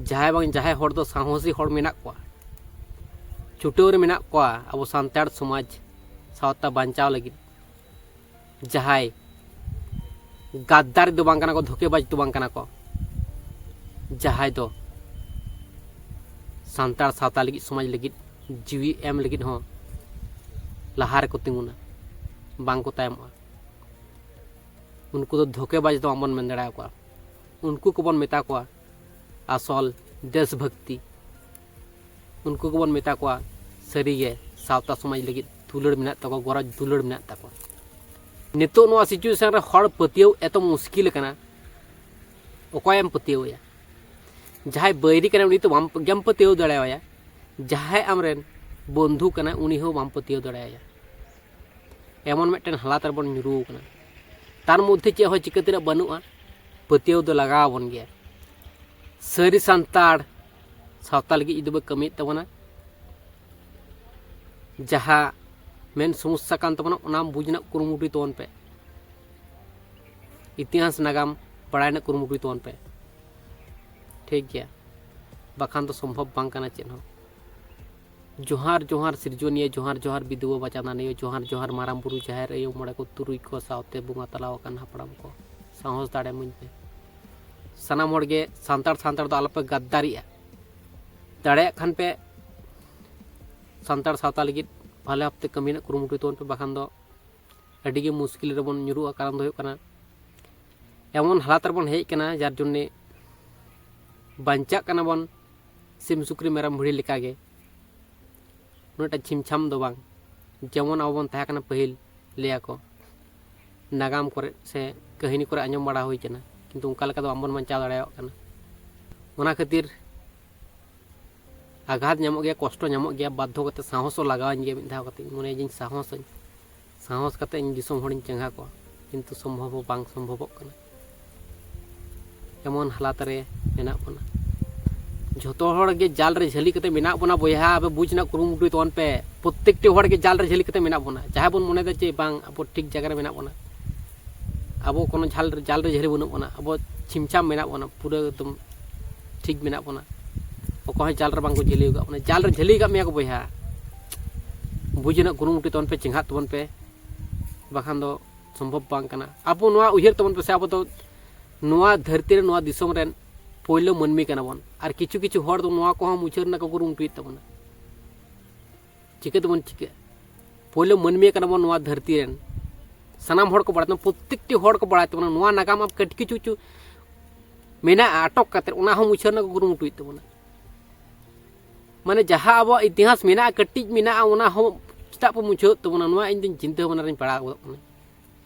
ᱡᱟᱦᱟᱸᱭ ᱵᱟᱝ ᱡᱟᱦᱟᱸᱭ ᱦᱚᱲ ᱫᱚ ᱥᱟᱦᱚᱥᱤ ᱦᱚᱲ ᱢᱮᱱᱟᱜ ᱠᱚᱣᱟ, ᱪᱷᱩᱴᱟᱹᱣ ᱨᱮ ᱢᱮᱱᱟᱜ ᱠᱚᱣᱟ ᱟᱵᱚ ᱥᱟᱱᱛᱟᱲ ᱥᱚᱢᱟᱡᱽ ᱥᱟᱶᱛᱟ ᱵᱟᱧᱪᱟᱣ ᱞᱟᱹᱜᱤᱫ᱾ ᱡᱟᱦᱟᱸᱭ ᱜᱟᱫᱫᱟᱨ ᱫᱚ ᱵᱟᱝ ᱠᱟᱱᱟ ᱠᱚ, ᱫᱷᱳᱠᱮᱵᱟᱡᱽ ᱫᱚ ᱵᱟᱝ ᱠᱟᱱᱟ ᱠᱚ, ᱡᱟᱦᱟᱸᱭ ᱫᱚ ᱥᱟᱱᱛᱟᱲ ᱥᱟᱶᱛᱟ ᱞᱟᱹᱜᱤᱫ, ᱥᱚᱢᱟᱡᱽ ᱞᱟᱹᱜᱤᱫ ᱡᱤᱣᱤ ᱮᱢ ᱞᱟᱹᱜᱤᱫ ᱦᱚᱸ ᱞᱟᱦᱟ ᱨᱮᱠᱚ ᱛᱤᱸᱜᱩᱱᱟ, ᱵᱟᱝ ᱠᱚ ᱛᱟᱭᱚᱢᱚᱜᱼᱟ᱾ ᱩᱱᱠᱩ ᱫᱚ ᱫᱷᱳᱠᱮᱵᱟᱡᱽ ᱫᱚ ᱵᱟᱝᱵᱚᱱ ᱢᱮᱱ ᱫᱟᱲᱮᱭᱟᱠᱚᱣᱟ᱾ ᱩᱱᱠᱩ ᱠᱚᱵᱚᱱ ᱢᱮᱛᱟ ᱠᱚᱣᱟ ᱟᱥᱚᱞ ᱫᱮᱥ ᱵᱷᱚᱠᱛᱤ᱾ ᱩᱱᱠᱩ ᱠᱚᱵᱚᱱ ᱢᱮᱛᱟ ᱠᱚᱣᱟ ᱥᱟᱹᱨᱤᱜᱮ ᱥᱟᱶᱛᱟ ᱥᱚᱢᱟᱡᱽ ᱞᱟᱹᱜᱤᱫ ᱫᱩᱞᱟᱹᱲ ᱢᱮᱱᱟᱜ ᱛᱟᱠᱚᱣᱟ, ᱜᱚᱨᱚᱡᱽ ᱫᱩᱞᱟᱹᱲ ᱢᱮᱱᱟᱜ ᱛᱟᱠᱚᱣᱟ᱾ ᱱᱤᱛᱚᱜ ᱱᱚᱣᱟ situation ᱨᱮ ᱦᱚᱲ ᱯᱟᱹᱛᱭᱟᱹᱣ ᱮᱛᱚ ᱢᱩᱥᱠᱤᱞ ᱠᱟᱱᱟ, ᱚᱠᱚᱭᱮᱢ ᱯᱟᱹᱛᱭᱟᱹᱣ ᱟᱭᱟ? ᱡᱟᱦᱟᱸᱭ ᱵᱟᱹᱭᱨᱤ ᱠᱟᱱᱟᱭ, ᱩᱱᱤ ᱛᱚ ᱵᱟᱢ, ᱜᱮᱢ ᱯᱟᱹᱛᱭᱟᱹᱣ ᱫᱟᱲᱮᱣᱟᱭᱟ᱾ ᱡᱟᱦᱟᱸᱭ ᱟᱢᱨᱮᱱ ᱵᱚᱱᱫᱷᱩ ᱠᱟᱱᱟᱭ, ᱩᱱᱤ ᱦᱚᱸ ᱵᱟᱢ ᱯᱟᱹᱛᱭᱟᱹᱣ ᱫᱟᱲᱮᱣᱟᱭᱟ᱾ ᱮᱢᱚᱱ ᱢᱤᱫᱴᱮᱱ ᱦᱟᱞᱟᱛ ᱨᱮᱵᱚᱱ ᱧᱩᱨᱩ ᱟᱠᱟᱱᱟ, ᱛᱟᱨ ᱢᱚᱫᱽᱫᱷᱮ ᱪᱮᱫ ᱦᱚᱸ ᱪᱤᱠᱟᱹ ᱛᱮᱱᱟᱜ ᱵᱟᱹᱱᱩᱜᱼᱟ᱾ ᱯᱟᱹᱛᱭᱟᱹᱣ ᱫᱚ ᱞᱟᱜᱟᱣ ᱟᱵᱚᱱ ᱜᱮᱭᱟ᱾ ᱥᱟᱹᱨᱤ ᱥᱟᱱᱛᱟᱲ ᱥᱟᱶᱛᱟ ᱞᱟᱹᱜᱤᱫ ᱡᱩᱫᱤ ᱵᱚ ᱠᱟᱹᱢᱤᱭᱮᱫ ᱛᱟᱵᱚᱱᱟ, ᱡᱟᱦᱟᱸ ᱢᱮᱱ ᱥᱚᱢᱚᱥᱥᱟ ᱠᱟᱱ ᱛᱟᱵᱚᱱᱟ, ᱚᱱᱟ ᱵᱩᱡᱽ ᱨᱮᱱᱟᱜ ᱠᱩᱨᱩᱢᱩᱴᱩᱭ ᱛᱟᱵᱚᱱ ᱯᱮ᱾ ᱤᱛᱤᱦᱟᱥ ᱱᱟᱜᱟᱢ ᱵᱟᱲᱟᱭ ᱨᱮᱱᱟᱜ ᱠᱩᱨᱩᱢᱩᱴᱩᱭ ᱛᱟᱵᱚᱱ ᱯᱮ᱾ ᱴᱷᱤᱠ ᱜᱮᱭᱟ, ᱵᱟᱠᱷᱟᱱ ᱫᱚ ᱥᱚᱢᱵᱷᱚᱵ ᱵᱟᱝ ᱠᱟᱱᱟ ᱪᱮᱫ ᱦᱚᱸ᱾ ᱡᱚᱦᱟᱨ, ᱡᱚᱦᱟᱨ ᱥᱤᱨᱡᱚᱱᱤᱭᱟᱹ, ᱡᱚᱦᱟᱨ, ᱡᱚᱦᱟᱨ ᱵᱤᱫᱩ ᱵᱟᱵᱟ ᱪᱟᱸᱫᱟᱱᱤᱭᱟᱹ, ᱡᱚᱦᱟᱨ, ᱡᱚᱦᱟᱨ ᱢᱟᱨᱟᱝ ᱵᱩᱨᱩ, ᱡᱟᱦᱮᱨ ᱟᱭᱳ, ᱢᱚᱬᱮ ᱠᱚ ᱛᱩᱨᱩᱭ ᱠᱚ ᱥᱟᱶᱛᱮ ᱵᱚᱸᱜᱟ ᱛᱟᱞᱟ ᱟᱠᱟᱱ ᱦᱟᱯᱲᱟᱢ ᱠᱚ, ᱥᱟᱦᱚᱥ ᱫᱟᱲᱮ ᱤᱢᱟᱹᱧ ᱯᱮ᱾ ᱥᱟᱱᱟᱢ ᱦᱚᱲ ᱜᱮ ᱥᱟᱱᱛᱟᱲ, ᱥᱟᱱᱛᱟᱲ ᱫᱚ ᱟᱞᱚᱯᱮ ᱜᱟᱫᱫᱟᱨᱤᱜᱼᱟ᱾ ᱫᱟᱲᱮᱭᱟᱜ ᱠᱷᱟᱱ ᱯᱮ ᱥᱟᱱᱛᱟᱲ ᱥᱟᱶᱛᱟ ᱞᱟᱹᱜᱤᱫ ᱵᱷᱟᱞᱮ ᱵᱷᱟᱵᱛᱮ ᱠᱟᱹᱢᱤ ᱨᱮᱱᱟᱜ ᱠᱩᱨᱩᱢᱩᱴᱩᱭ ᱛᱟᱵᱚᱱ ᱯᱮ, ᱵᱟᱠᱷᱟᱱ ᱫᱚ ᱟᱹᱰᱤ ᱜᱮ ᱢᱩᱥᱠᱤᱞ ᱨᱮᱵᱚᱱ ᱧᱩᱨᱩᱜᱼᱟ᱾ ᱠᱟᱨᱚᱱ ᱫᱚ ᱦᱩᱭᱩᱜ ᱠᱟᱱᱟ, ᱮᱢᱚᱱ ᱦᱟᱞᱟᱛ ᱨᱮᱵᱚᱱ ᱦᱮᱡ ᱟᱠᱟᱱᱟ, ᱡᱟᱨ ᱡᱚᱱᱱᱮ ᱵᱟᱧᱪᱟᱜ ᱠᱟᱱᱟ ᱵᱚᱱ ᱥᱤᱢ, ᱥᱩᱠᱨᱤ, ᱢᱮᱨᱚᱢ, ᱵᱷᱤᱲᱤ ᱞᱮᱠᱟᱜᱮ, ᱩᱱᱟᱹᱜᱴᱟ ᱪᱷᱤᱢᱪᱷᱟᱢ ᱫᱚ ᱵᱟᱝ᱾ ᱡᱮᱢᱚᱱ ᱟᱵᱚ ᱵᱚᱱ ᱛᱟᱦᱮᱸ ᱠᱟᱱᱟ ᱯᱟᱹᱦᱤᱞ, ᱞᱟᱹᱭᱟᱠᱚ ᱱᱟᱜᱟᱢ ᱠᱚᱨᱮ ᱥᱮ ᱠᱟᱹᱦᱱᱤ ᱠᱚᱨᱮ ᱟᱸᱡᱚᱢ ᱵᱟᱲᱟ ᱦᱩᱭ ᱠᱟᱱᱟ, ᱠᱤᱱᱛᱩ ᱚᱱᱠᱟ ᱞᱮᱠᱟ ᱫᱚ ᱵᱟᱝᱵᱚᱱ ᱵᱟᱧᱪᱟᱣ ᱫᱟᱲᱮᱭᱟᱜ ᱠᱟᱱᱟ᱾ ᱚᱱᱟ ᱠᱷᱟᱹᱛᱤᱨ ᱟᱜᱷᱟᱛ ᱧᱟᱢᱚᱜ ᱜᱮᱭᱟ, ᱠᱚᱥᱴᱚ ᱧᱟᱢᱚᱜ ᱜᱮᱭᱟ, ᱵᱟᱫᱽᱫᱷᱚ ᱠᱟᱛᱮ ᱥᱟᱦᱚᱥ ᱦᱚᱸ ᱞᱟᱜᱟᱣᱟᱹᱧ ᱜᱮᱭᱟ᱾ ᱢᱤᱫ ᱫᱷᱟᱣ ᱠᱟᱛᱮ ᱤᱧ ᱢᱚᱱᱮᱭᱟ ᱡᱮᱧ ᱥᱟᱦᱚᱥᱟᱹᱧ, ᱥᱟᱦᱚᱥ ᱠᱟᱛᱮ ᱤᱧ ᱫᱤᱥᱚᱢ ᱦᱚᱲᱤᱧ ᱪᱮᱸᱜᱷᱟ ᱠᱚᱣᱟ, ᱠᱤᱱᱛᱩ ᱥᱚᱢᱵᱷᱚᱵ ᱦᱚᱸ ᱵᱟᱝ ᱥᱚᱢᱵᱷᱚᱵᱚᱜ ᱠᱟᱱᱟ᱾ ᱮᱢᱚᱱ ᱦᱟᱞᱟᱛ ᱨᱮ ᱢᱮᱱᱟᱜ ᱵᱚᱱᱟ, ᱡᱷᱚᱛᱚ ᱦᱚᱲ ᱜᱮ ᱡᱟᱞ ᱨᱮ ᱡᱷᱟᱹᱞᱤ ᱠᱟᱛᱮ ᱢᱮᱱᱟᱜ ᱵᱚᱱᱟ ᱵᱚᱭᱦᱟ᱾ ᱟᱯᱮ ᱵᱩᱡᱽ ᱨᱮᱱᱟᱜ ᱠᱩᱨᱩᱢᱩᱴᱩᱭ ᱛᱟᱵᱚᱱ ᱯᱮ, ᱯᱨᱚᱛᱛᱮᱠᱴᱤ ᱦᱚᱲ ᱜᱮ ᱡᱟᱞ ᱨᱮ ᱡᱷᱟᱹᱞᱤ ᱠᱟᱛᱮ ᱢᱮᱱᱟᱜ ᱵᱚᱱᱟ᱾ ᱡᱟᱦᱟᱸᱭ ᱵᱚᱱ ᱢᱚᱱᱮᱭᱮᱫᱟ ᱡᱮ ᱵᱟᱝ, ᱟᱵᱚ ᱴᱷᱤᱠ ᱡᱟᱭᱜᱟ ᱨᱮ ᱢᱮᱱᱟᱜ ᱵᱚᱱᱟ, ᱟᱵᱚ ᱠᱳᱱᱳ ᱡᱷᱟᱞ, ᱡᱟᱞ ᱨᱮ ᱡᱷᱟᱹᱞᱤ ᱵᱟᱹᱱᱩᱜ ᱵᱚᱱᱟ, ᱟᱵᱚ ᱪᱷᱤᱢᱪᱷᱟᱢ ᱢᱮᱱᱟᱜ ᱵᱚᱱᱟ, ᱯᱩᱨᱟᱹ ᱮᱠᱫᱚᱢ ᱴᱷᱤᱠ ᱢᱮᱱᱟᱜ ᱵᱚᱱᱟ, ᱚᱠᱚᱭ ᱦᱚᱸ ᱡᱟᱞ ᱨᱮ ᱵᱟᱝ ᱠᱚ ᱡᱷᱟᱹᱞᱤ ᱟᱠᱟᱫ ᱵᱚᱱᱟ᱾ ᱡᱟᱞ ᱨᱮ ᱡᱷᱟᱹᱞᱤ ᱟᱠᱟᱫ ᱢᱮᱭᱟ ᱠᱚ ᱵᱚᱭᱦᱟ, ᱵᱩᱡᱽ ᱨᱮᱱᱟᱜ ᱠᱩᱨᱩᱢᱩᱴᱩᱭ ᱛᱟᱵᱚᱱ ᱯᱮ, ᱪᱮᱸᱜᱷᱟᱜ ᱛᱟᱵᱚᱱ ᱯᱮ, ᱵᱟᱠᱷᱟᱱ ᱫᱚ ᱥᱚᱢᱵᱷᱚᱵ ᱵᱟᱝ ᱠᱟᱱᱟ᱾ ᱟᱵᱚ ᱱᱚᱣᱟ ᱩᱭᱦᱟᱹᱨ ᱛᱟᱵᱚᱱ ᱯᱮᱥᱮ, ᱟᱵᱚ ᱫᱚ ᱱᱚᱣᱟ ᱫᱷᱟᱹᱨᱛᱤ ᱨᱮ, ᱱᱚᱣᱟ ᱫᱤᱥᱚᱢ ᱨᱮᱱ ᱯᱳᱭᱞᱳ ᱢᱟᱹᱱᱢᱤ ᱠᱟᱱᱟ ᱵᱚᱱ, ᱟᱨ ᱠᱤᱪᱷᱩ ᱠᱤᱪᱷᱩ ᱦᱚᱲ ᱫᱚ ᱱᱚᱣᱟ ᱠᱚᱦᱚᱸ ᱢᱩᱪᱷᱟᱹᱣ ᱨᱮᱱᱟᱜ ᱠᱚ ᱠᱩᱨᱩᱢᱩᱴᱩᱭᱮᱫ ᱛᱟᱵᱚᱱᱟ᱾ ᱪᱤᱠᱟᱹ ᱛᱮᱵᱚᱱ ᱪᱤᱠᱟᱹᱜᱼᱟ? ᱯᱳᱭᱞᱳ ᱢᱟᱹᱱᱢᱤ ᱠᱟᱱᱟ ᱵᱚᱱ ᱱᱚᱣᱟ ᱫᱷᱟᱹᱨᱛᱤ ᱨᱮᱱ, ᱥᱟᱱᱟᱢ ᱦᱚᱲ ᱠᱚ ᱵᱟᱲᱟᱭ ᱛᱟᱵᱚᱱᱟ, ᱯᱨᱚᱛᱮᱠᱴᱤ ᱦᱚᱲ ᱠᱚ ᱵᱟᱲᱟᱭ ᱛᱟᱵᱚᱱᱟ ᱱᱚᱣᱟ ᱱᱟᱜᱟᱢ ᱟᱵ ᱠᱟᱹᱴᱤᱡ ᱠᱤᱪᱷᱩ ᱠᱤᱪᱷᱩ ᱢᱮᱱᱟᱜᱼᱟ ᱟᱴᱚᱠ ᱠᱟᱛᱮ, ᱚᱱᱟ ᱦᱚᱸ ᱢᱩᱪᱷᱟᱹᱣ ᱨᱮᱱᱟᱜ ᱠᱚ ᱠᱩᱨᱩᱢᱩᱴᱩᱭᱮᱫ ᱛᱟᱵᱚᱱᱟ᱾ ᱢᱟᱱᱮ ᱡᱟᱦᱟᱸ ᱟᱵᱚᱣᱟᱜ ᱤᱛᱤᱦᱟᱥ ᱢᱮᱱᱟᱜᱼᱟ, ᱠᱟᱹᱴᱤᱡ ᱢᱮᱱᱟᱜᱼᱟ, ᱚᱱᱟ ᱦᱚᱸ ᱪᱮᱫᱟᱜ ᱯᱮ ᱢᱩᱪᱷᱟᱹᱣᱮᱫ ᱛᱟᱵᱚᱱᱟ? ᱱᱚᱣᱟ ᱤᱧ ᱫᱚᱧ ᱪᱤᱱᱛᱟᱹ ᱵᱷᱟᱵᱽᱱᱟ ᱨᱤᱧ ᱯᱟᱲᱟᱣ ᱜᱚᱫᱚᱜ ᱠᱟᱱᱟ᱾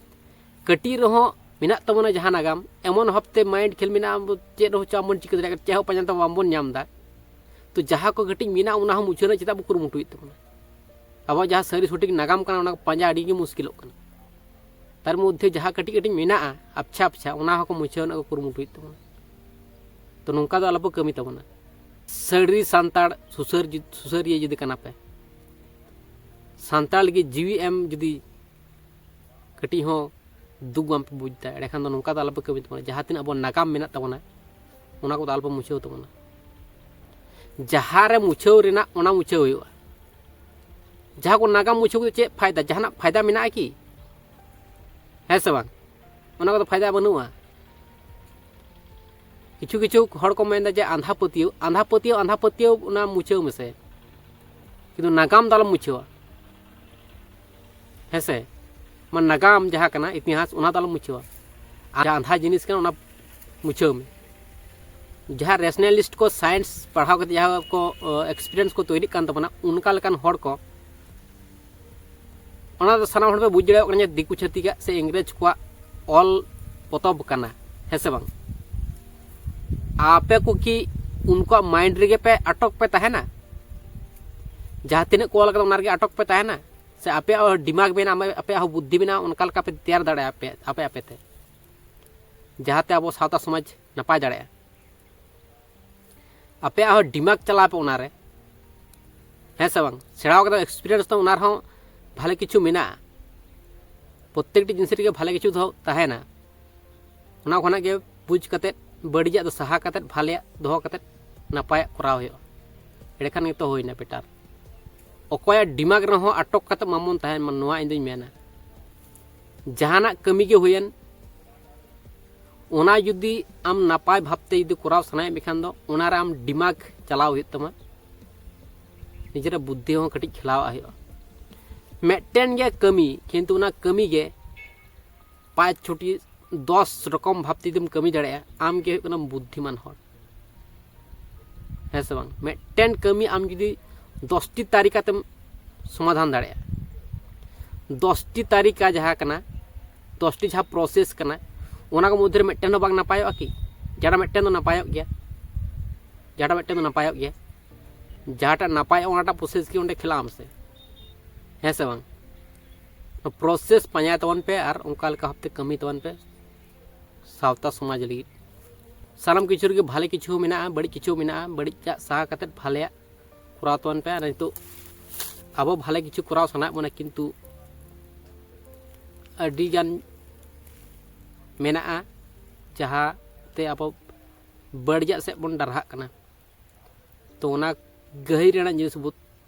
ᱠᱟᱹᱴᱤᱡ ᱨᱮᱦᱚᱸ ᱢᱮᱱᱟᱜ ᱛᱟᱵᱚᱱᱟ ᱡᱟᱦᱟᱸ ᱱᱟᱜᱟᱢ, ᱮᱢᱚᱱ ᱵᱷᱟᱵᱛᱮ ᱢᱟᱭᱤᱱᱰ ᱠᱷᱮᱞ ᱢᱮᱱᱟᱜᱼᱟ, ᱟᱵᱚ ᱪᱮᱫ ᱦᱚᱸ ᱪᱚ ᱵᱟᱵᱚᱱ ᱪᱤᱠᱟᱹ ᱫᱟᱲᱮᱭᱟᱜ ᱠᱟᱱᱟ, ᱪᱮᱫ ᱦᱚᱸ ᱯᱟᱸᱡᱟ ᱛᱮ ᱵᱟᱵᱚᱱ ᱧᱟᱢ ᱮᱫᱟ᱾ ᱛᱚ ᱡᱟᱦᱟᱸ ᱠᱚ ᱠᱟᱹᱴᱤᱡ ᱢᱮᱱᱟᱜᱼᱟ, ᱚᱱᱟ ᱦᱚᱸ ᱢᱩᱪᱷᱟᱹᱣ ᱨᱮᱱᱟᱜ ᱪᱮᱫᱟᱜ ᱵᱚ ᱠᱩᱨᱩᱢᱩᱴᱩᱭᱮᱫ ᱛᱟᱵᱚᱱᱟ? ᱟᱵᱚᱣᱟᱜ ᱡᱟᱦᱟᱸ ᱥᱟᱹᱨᱤ ᱥᱚᱴᱷᱤᱠ ᱱᱟᱜᱟᱢ ᱠᱟᱱᱟ, ᱚᱱᱟ ᱠᱚ ᱯᱟᱸᱡᱟ ᱟᱹᱰᱤ ᱜᱮ ᱢᱩᱥᱠᱤᱞᱚᱜ ᱠᱟᱱᱟ᱾ ᱛᱟᱨ ᱢᱚᱫᱽᱫᱷᱮ ᱡᱟᱦᱟᱸ ᱠᱟᱹᱴᱤᱡ ᱠᱟᱹᱴᱤᱡ ᱢᱮᱱᱟᱜᱼᱟ ᱟᱯᱪᱷᱟ ᱟᱯᱪᱷᱟ, ᱚᱱᱟ ᱦᱚᱸᱠᱚ ᱢᱩᱪᱷᱟᱹᱣ ᱨᱮᱱᱟᱜ ᱠᱚ ᱠᱩᱨᱩᱢᱩᱴᱩᱭᱮᱫ ᱛᱟᱵᱚᱱᱟ᱾ ᱛᱚ ᱱᱚᱝᱠᱟ ᱫᱚ ᱟᱞᱚᱯᱮ ᱠᱟᱹᱢᱤ ᱛᱟᱵᱚᱱᱟ᱾ ᱥᱟᱹᱨᱤ ᱥᱟᱱᱛᱟᱲ ᱥᱩᱥᱟᱹᱨ ᱡᱩ-, ᱥᱩᱥᱟᱹᱨᱤᱭᱟᱹ ᱡᱩᱫᱤ ᱠᱟᱱᱟ ᱯᱮ, ᱥᱟᱱᱛᱟᱲ ᱞᱟᱹᱜᱤᱫ ᱡᱤᱣᱤ ᱮᱢ ᱡᱩᱫᱤ ᱠᱟᱹᱴᱤᱡ ᱦᱚᱸ ᱫᱩᱠ ᱵᱟᱝ ᱯᱮ ᱵᱩᱡᱽ ᱮᱫᱟ, ᱮᱸᱰᱮᱠᱷᱟᱱ ᱫᱚ ᱱᱚᱝᱠᱟ ᱫᱚ ᱟᱞᱚᱯᱮ ᱠᱟᱹᱢᱤ ᱛᱟᱵᱚᱱᱟ᱾ ᱡᱟᱦᱟᱸ ᱛᱤᱱᱟᱹᱜ ᱟᱵᱚ ᱱᱟᱜᱟᱢ ᱢᱮᱱᱟᱜ ᱛᱟᱵᱚᱱᱟ, ᱚᱱᱟ ᱠᱚᱫᱚ ᱟᱞᱚᱯᱮ ᱢᱩᱪᱷᱟᱹᱣ ᱛᱟᱵᱚᱱᱟ᱾ ᱡᱟᱦᱟᱸ ᱨᱮ ᱢᱩᱪᱷᱟᱹᱣ ᱨᱮᱱᱟᱜ, ᱚᱱᱟ ᱢᱩᱪᱷᱟᱹᱣ ᱦᱩᱭᱩᱜᱼᱟ᱾ ᱡᱟᱦᱟᱸ ᱠᱚ ᱱᱟᱜᱟᱢ ᱢᱩᱪᱷᱟᱹᱣ ᱠᱟᱛᱮ ᱪᱮᱫ ᱯᱷᱟᱭᱫᱟ? ᱡᱟᱦᱟᱱᱟᱜ ᱯᱷᱟᱭᱫᱟ ᱢᱮᱱᱟᱜᱼᱟ ᱠᱤ? ᱦᱮᱸ ᱥᱮ ᱵᱟᱝ? ᱚᱱᱟ ᱠᱚᱫᱚ ᱯᱷᱟᱭᱫᱟ ᱵᱟᱹᱱᱩᱜᱼᱟ᱾ ᱠᱤᱪᱷᱩ ᱠᱤᱪᱷᱩ ᱦᱚᱲ ᱠᱚ ᱢᱮᱱᱫᱟ ᱡᱮ ᱟᱸᱫᱷᱟ ᱯᱟᱹᱛᱭᱟᱹᱣ, ᱟᱸᱫᱷᱟ ᱯᱟᱹᱛᱭᱟᱹᱣ, ᱟᱸᱫᱷᱟ ᱯᱟᱹᱛᱭᱟᱹᱣ, ᱚᱱᱟ ᱢᱩᱪᱷᱟᱹᱣ ᱢᱮᱥᱮ, ᱠᱤᱱᱛᱩ ᱱᱟᱜᱟᱢ ᱫᱚ ᱟᱞᱚᱢ ᱢᱩᱪᱷᱟᱹᱣᱟ᱾ ᱦᱮᱸ ᱥᱮ? ᱢᱟ ᱱᱟᱜᱟᱢ ᱡᱟᱦᱟᱸ ᱠᱟᱱᱟ, ᱤᱛᱤᱦᱟᱥ, ᱚᱱᱟ ᱫᱚ ᱟᱞᱚᱢ ᱢᱩᱪᱷᱟᱹᱣᱟ᱾ ᱟᱨ ᱡᱟᱦᱟᱸ ᱟᱸᱫᱷᱟ ᱡᱤᱱᱤᱥ ᱠᱟᱱᱟ, ᱚᱱᱟ ᱢᱩᱪᱷᱟᱹᱣ ᱢᱮ᱾ ᱡᱟᱦᱟᱸ ᱨᱮᱥᱱᱟᱞᱤᱥᱴ ᱠᱚ, ᱥᱟᱭᱮᱱᱥ ᱯᱟᱲᱦᱟᱣ ᱠᱟᱛᱮ ᱡᱟᱦᱟᱸ ᱠᱚ ᱮᱠᱥᱯᱮᱨᱤᱭᱮᱱᱥ ᱠᱚ ᱛᱳᱭᱨᱤᱜ ᱠᱟᱱ ᱛᱟᱵᱚᱱᱟ, ᱚᱱᱠᱟ ᱞᱮᱠᱟᱱ ᱦᱚᱲ ᱠᱚ, ᱚᱱᱟ ᱫᱚ ᱥᱟᱱᱟᱢ ᱦᱚᱲ ᱯᱮ ᱵᱩᱡᱽ ᱫᱟᱲᱮᱭᱟᱜ ᱠᱟᱱᱟ ᱡᱮ ᱫᱤᱠᱩ ᱪᱷᱟᱹᱛᱤᱠᱟᱜ ᱥᱮ ᱤᱝᱨᱮᱡᱽ ᱠᱚᱣᱟᱜ ᱚᱞ ᱯᱚᱛᱚᱵ ᱠᱟᱱᱟ, ᱦᱮᱸ ᱥᱮ ᱵᱟᱝ? ᱟᱯᱮ ᱠᱚ ᱠᱤ ᱩᱱᱠᱩᱣᱟᱜ ᱢᱟᱭᱤᱱᱰ ᱨᱮᱜᱮ ᱯᱮ ᱟᱴᱚᱠ ᱯᱮ ᱛᱟᱦᱮᱱᱟ? ᱡᱟᱦᱟᱸ ᱛᱤᱱᱟᱹᱜ ᱠᱚ ᱚᱞ ᱠᱟᱫᱟ, ᱚᱱᱟ ᱨᱮᱜᱮ ᱟᱴᱚᱠ ᱯᱮ ᱛᱟᱦᱮᱱᱟ? ᱥᱮ ᱟᱯᱮᱭᱟᱜ ᱦᱚᱸ ᱫᱤᱢᱟᱜᱽ ᱢᱮᱱᱟᱜᱼᱟ, ᱟᱯᱮᱭᱟᱜ ᱦᱚᱸ ᱵᱩᱫᱽᱫᱷᱤ ᱢᱮᱱᱟᱜᱼᱟ, ᱚᱱᱠᱟ ᱞᱮᱠᱟ ᱯᱮ ᱛᱮᱭᱟᱨ ᱫᱟᱲᱮᱭᱟᱜᱼᱟ ᱟᱯᱮ, ᱟᱯᱮ ᱟᱯᱮ ᱛᱮ, ᱡᱟᱦᱟᱸᱛᱮ ᱟᱵᱚ ᱥᱟᱶᱛᱟ ᱥᱚᱢᱟᱡᱽ ᱱᱟᱯᱟᱭ ᱫᱟᱲᱮᱭᱟᱜᱼᱟ? ᱟᱯᱮᱭᱟᱜ ᱦᱚᱸ ᱫᱤᱢᱟᱜᱽ ᱪᱟᱞᱟᱣ ᱯᱮ ᱚᱱᱟᱨᱮ, ᱦᱮᱸ ᱥᱮ ᱵᱟᱝ? ᱥᱮᱬᱟ ᱠᱟᱛᱮ ᱮᱠᱥᱯᱮᱨᱤᱭᱮᱱᱥ ᱫᱚ ᱚᱱᱟ ᱨᱮᱦᱚᱸ ᱵᱷᱟᱞᱮ ᱠᱤᱪᱷᱩ ᱢᱮᱱᱟᱜᱼᱟ᱾ ᱯᱨᱚᱛᱮᱠᱴᱤ ᱡᱤᱱᱤᱥ ᱨᱮᱜᱮ ᱵᱷᱟᱞᱮ ᱠᱤᱪᱷᱩ ᱫᱚ ᱛᱟᱦᱮᱱᱟ᱾ ᱚᱱᱟ ᱠᱷᱚᱱᱟᱜ ᱜᱮ ᱵᱩᱡᱽ ᱠᱟᱛᱮᱫ, ᱵᱟᱹᱲᱤᱡᱟᱜ ᱫᱚ ᱥᱟᱦᱟ ᱠᱟᱛᱮᱫ, ᱵᱷᱟᱞᱮᱭᱟᱜ ᱫᱚᱦᱚ ᱠᱟᱛᱮᱫ, ᱱᱟᱯᱟᱭᱟᱜ ᱠᱚᱨᱟᱣ ᱦᱩᱭᱩᱜᱼᱟ᱾ ᱮᱸᱰᱮᱠᱷᱟᱱ ᱜᱮᱛᱚ ᱦᱩᱭᱱᱟ ᱵᱮᱴᱟᱨ᱾ ᱚᱠᱚᱭᱟᱜ ᱫᱤᱢᱟᱜᱽ ᱨᱮᱦᱚᱸ ᱟᱴᱚᱠ ᱠᱟᱛᱮᱫ ᱢᱟᱵᱚᱱ ᱛᱟᱦᱮᱱ ᱢᱟ, ᱱᱚᱣᱟ ᱤᱧ ᱫᱩᱧ ᱢᱮᱱᱟ᱾ ᱡᱟᱦᱟᱱᱟᱜ ᱠᱟᱹᱢᱤ ᱜᱮ ᱦᱩᱭᱮᱱ, ᱚᱱᱟ ᱡᱩᱫᱤ ᱟᱢ ᱱᱟᱯᱟᱭ ᱵᱷᱟᱵᱽᱛᱮ ᱡᱩᱫᱤ ᱠᱚᱨᱟᱣ ᱥᱟᱱᱟᱭᱮᱫ ᱢᱮᱠᱷᱟᱱ ᱫᱚ ᱚᱱᱟᱨᱮ ᱟᱢ ᱫᱤᱢᱟᱜᱽ ᱪᱟᱞᱟᱣ ᱦᱩᱭᱩᱜ ᱛᱟᱢᱟ, ᱱᱤᱡᱮᱨᱟᱜ ᱵᱩᱫᱽᱫᱷᱤ ᱦᱚᱸ ᱠᱟᱹᱴᱤᱡ ᱠᱷᱮᱞᱟᱣᱟᱜ ᱦᱩᱭᱩᱜᱼᱟ᱾ ᱢᱤᱫᱴᱮᱱ ᱜᱮ ᱠᱟᱹᱢᱤ, ᱠᱤᱱᱛᱩ ᱚᱱᱟ ᱠᱟᱹᱢᱤ ᱜᱮ ᱯᱟᱸᱪ ᱪᱷᱚᱴᱤ ᱫᱚᱥ ᱨᱚᱠᱚᱢ ᱵᱷᱟᱵᱽ ᱛᱮ ᱡᱩᱫᱤᱢ ᱠᱟᱹᱢᱤ ᱫᱟᱲᱮᱭᱟᱜᱼᱟ, ᱟᱢ ᱜᱮ ᱦᱩᱭᱩᱜ ᱠᱟᱱᱟᱢ ᱵᱩᱫᱽᱫᱷᱤᱢᱟᱱ ᱦᱚᱲ᱾ ᱦᱮᱸ ᱥᱮ ᱵᱟᱝ? ᱢᱤᱫᱴᱮᱱ ᱠᱟᱹᱢᱤ ᱟᱢ ᱡᱩᱫᱤ ᱫᱚᱥᱴᱤ ᱛᱟᱹᱨᱤᱠᱟ ᱛᱮᱢ ᱥᱚᱢᱟᱫᱷᱟᱱ ᱫᱟᱲᱮᱭᱟᱜᱼᱟ, ᱫᱚᱥᱴᱤ ᱛᱟᱹᱨᱤᱠᱟ ᱡᱟᱦᱟᱸ ᱠᱟᱱᱟ, ᱫᱚᱥᱴᱤ ᱡᱟᱦᱟᱸ ᱯᱨᱚᱥᱮᱥ ᱠᱟᱱᱟ, ᱚᱱᱟ ᱠᱚ ᱢᱚᱫᱽᱫᱷᱮ ᱨᱮ ᱢᱤᱫᱴᱮᱱ ᱦᱚᱸ ᱵᱟᱝ ᱱᱟᱯᱟᱭᱚᱜᱼᱟ ᱠᱤ? ᱡᱟᱦᱟᱸᱴᱟᱜ ᱢᱤᱫᱴᱮᱱ ᱫᱚ ᱱᱟᱯᱟᱭᱚᱜ ᱜᱮᱭᱟ, ᱡᱟᱦᱟᱸᱴᱟᱜ ᱢᱤᱫᱴᱮᱱ ᱫᱚ ᱱᱟᱯᱟᱭᱚᱜ ᱜᱮᱭᱟ᱾ ᱡᱟᱦᱟᱸᱴᱟᱜ ᱱᱟᱯᱟᱭᱚᱜᱼᱟ ᱚᱱᱟᱴᱟᱜ ᱯᱨᱚᱥᱮᱥ ᱜᱮ ᱚᱸᱰᱮ ᱠᱷᱮᱞᱟᱣ ᱟᱢ ᱥᱮ, ᱦᱮᱸ ᱥᱮ ᱵᱟᱝ? ᱯᱨᱚᱥᱮᱥ ᱯᱟᱸᱡᱟᱭ ᱛᱟᱵᱚᱱ ᱯᱮ ᱟᱨ ᱚᱱᱠᱟ ᱞᱮᱠᱟ ᱵᱷᱟᱵᱛᱮ ᱠᱟᱹᱢᱤ ᱛᱟᱵᱚᱱ ᱯᱮ ᱥᱟᱶᱛᱟ ᱥᱚᱢᱟᱡᱽ ᱞᱟᱹᱜᱤᱫ᱾ ᱥᱟᱱᱟᱢ ᱠᱤᱪᱷᱩ ᱨᱮᱜᱮ ᱵᱷᱟᱞᱮ ᱠᱤᱪᱷᱩ ᱢᱮᱱᱟᱜᱼᱟ, ᱵᱟᱹᱲᱤᱡ ᱠᱤᱪᱷᱩ ᱢᱮᱱᱟᱜᱼᱟ᱾ ᱵᱟᱹᱲᱤᱡᱟᱜ ᱥᱟᱦᱟ ᱠᱟᱛᱮᱫ ᱵᱷᱟᱞᱮᱭᱟᱜ ᱠᱚᱨᱟᱣ ᱛᱟᱵᱚᱱ ᱯᱮ᱾ ᱟᱨ ᱱᱤᱛᱚᱜ ᱟᱵᱚ ᱵᱷᱟᱞᱮ ᱠᱤᱪᱷᱩ ᱠᱚᱨᱟᱣ ᱥᱟᱱᱟᱭᱮᱫ ᱵᱚᱱᱟ, ᱠᱤᱱᱛᱩ ᱟᱹᱰᱤᱜᱟᱱ ᱢᱮᱱᱟᱜᱼᱟ ᱡᱟᱦᱟᱸᱛᱮ ᱟᱵᱚ ᱵᱟᱹᱲᱤᱡᱟᱜ ᱥᱮᱫ ᱵᱚᱱ ᱰᱟᱨᱦᱟᱜ ᱠᱟᱱᱟ᱾ ᱛᱚ ᱚᱱᱟ ᱜᱟᱹᱦᱤᱨ ᱨᱮᱱᱟᱜ ᱡᱤᱱᱤᱥ ᱵᱚ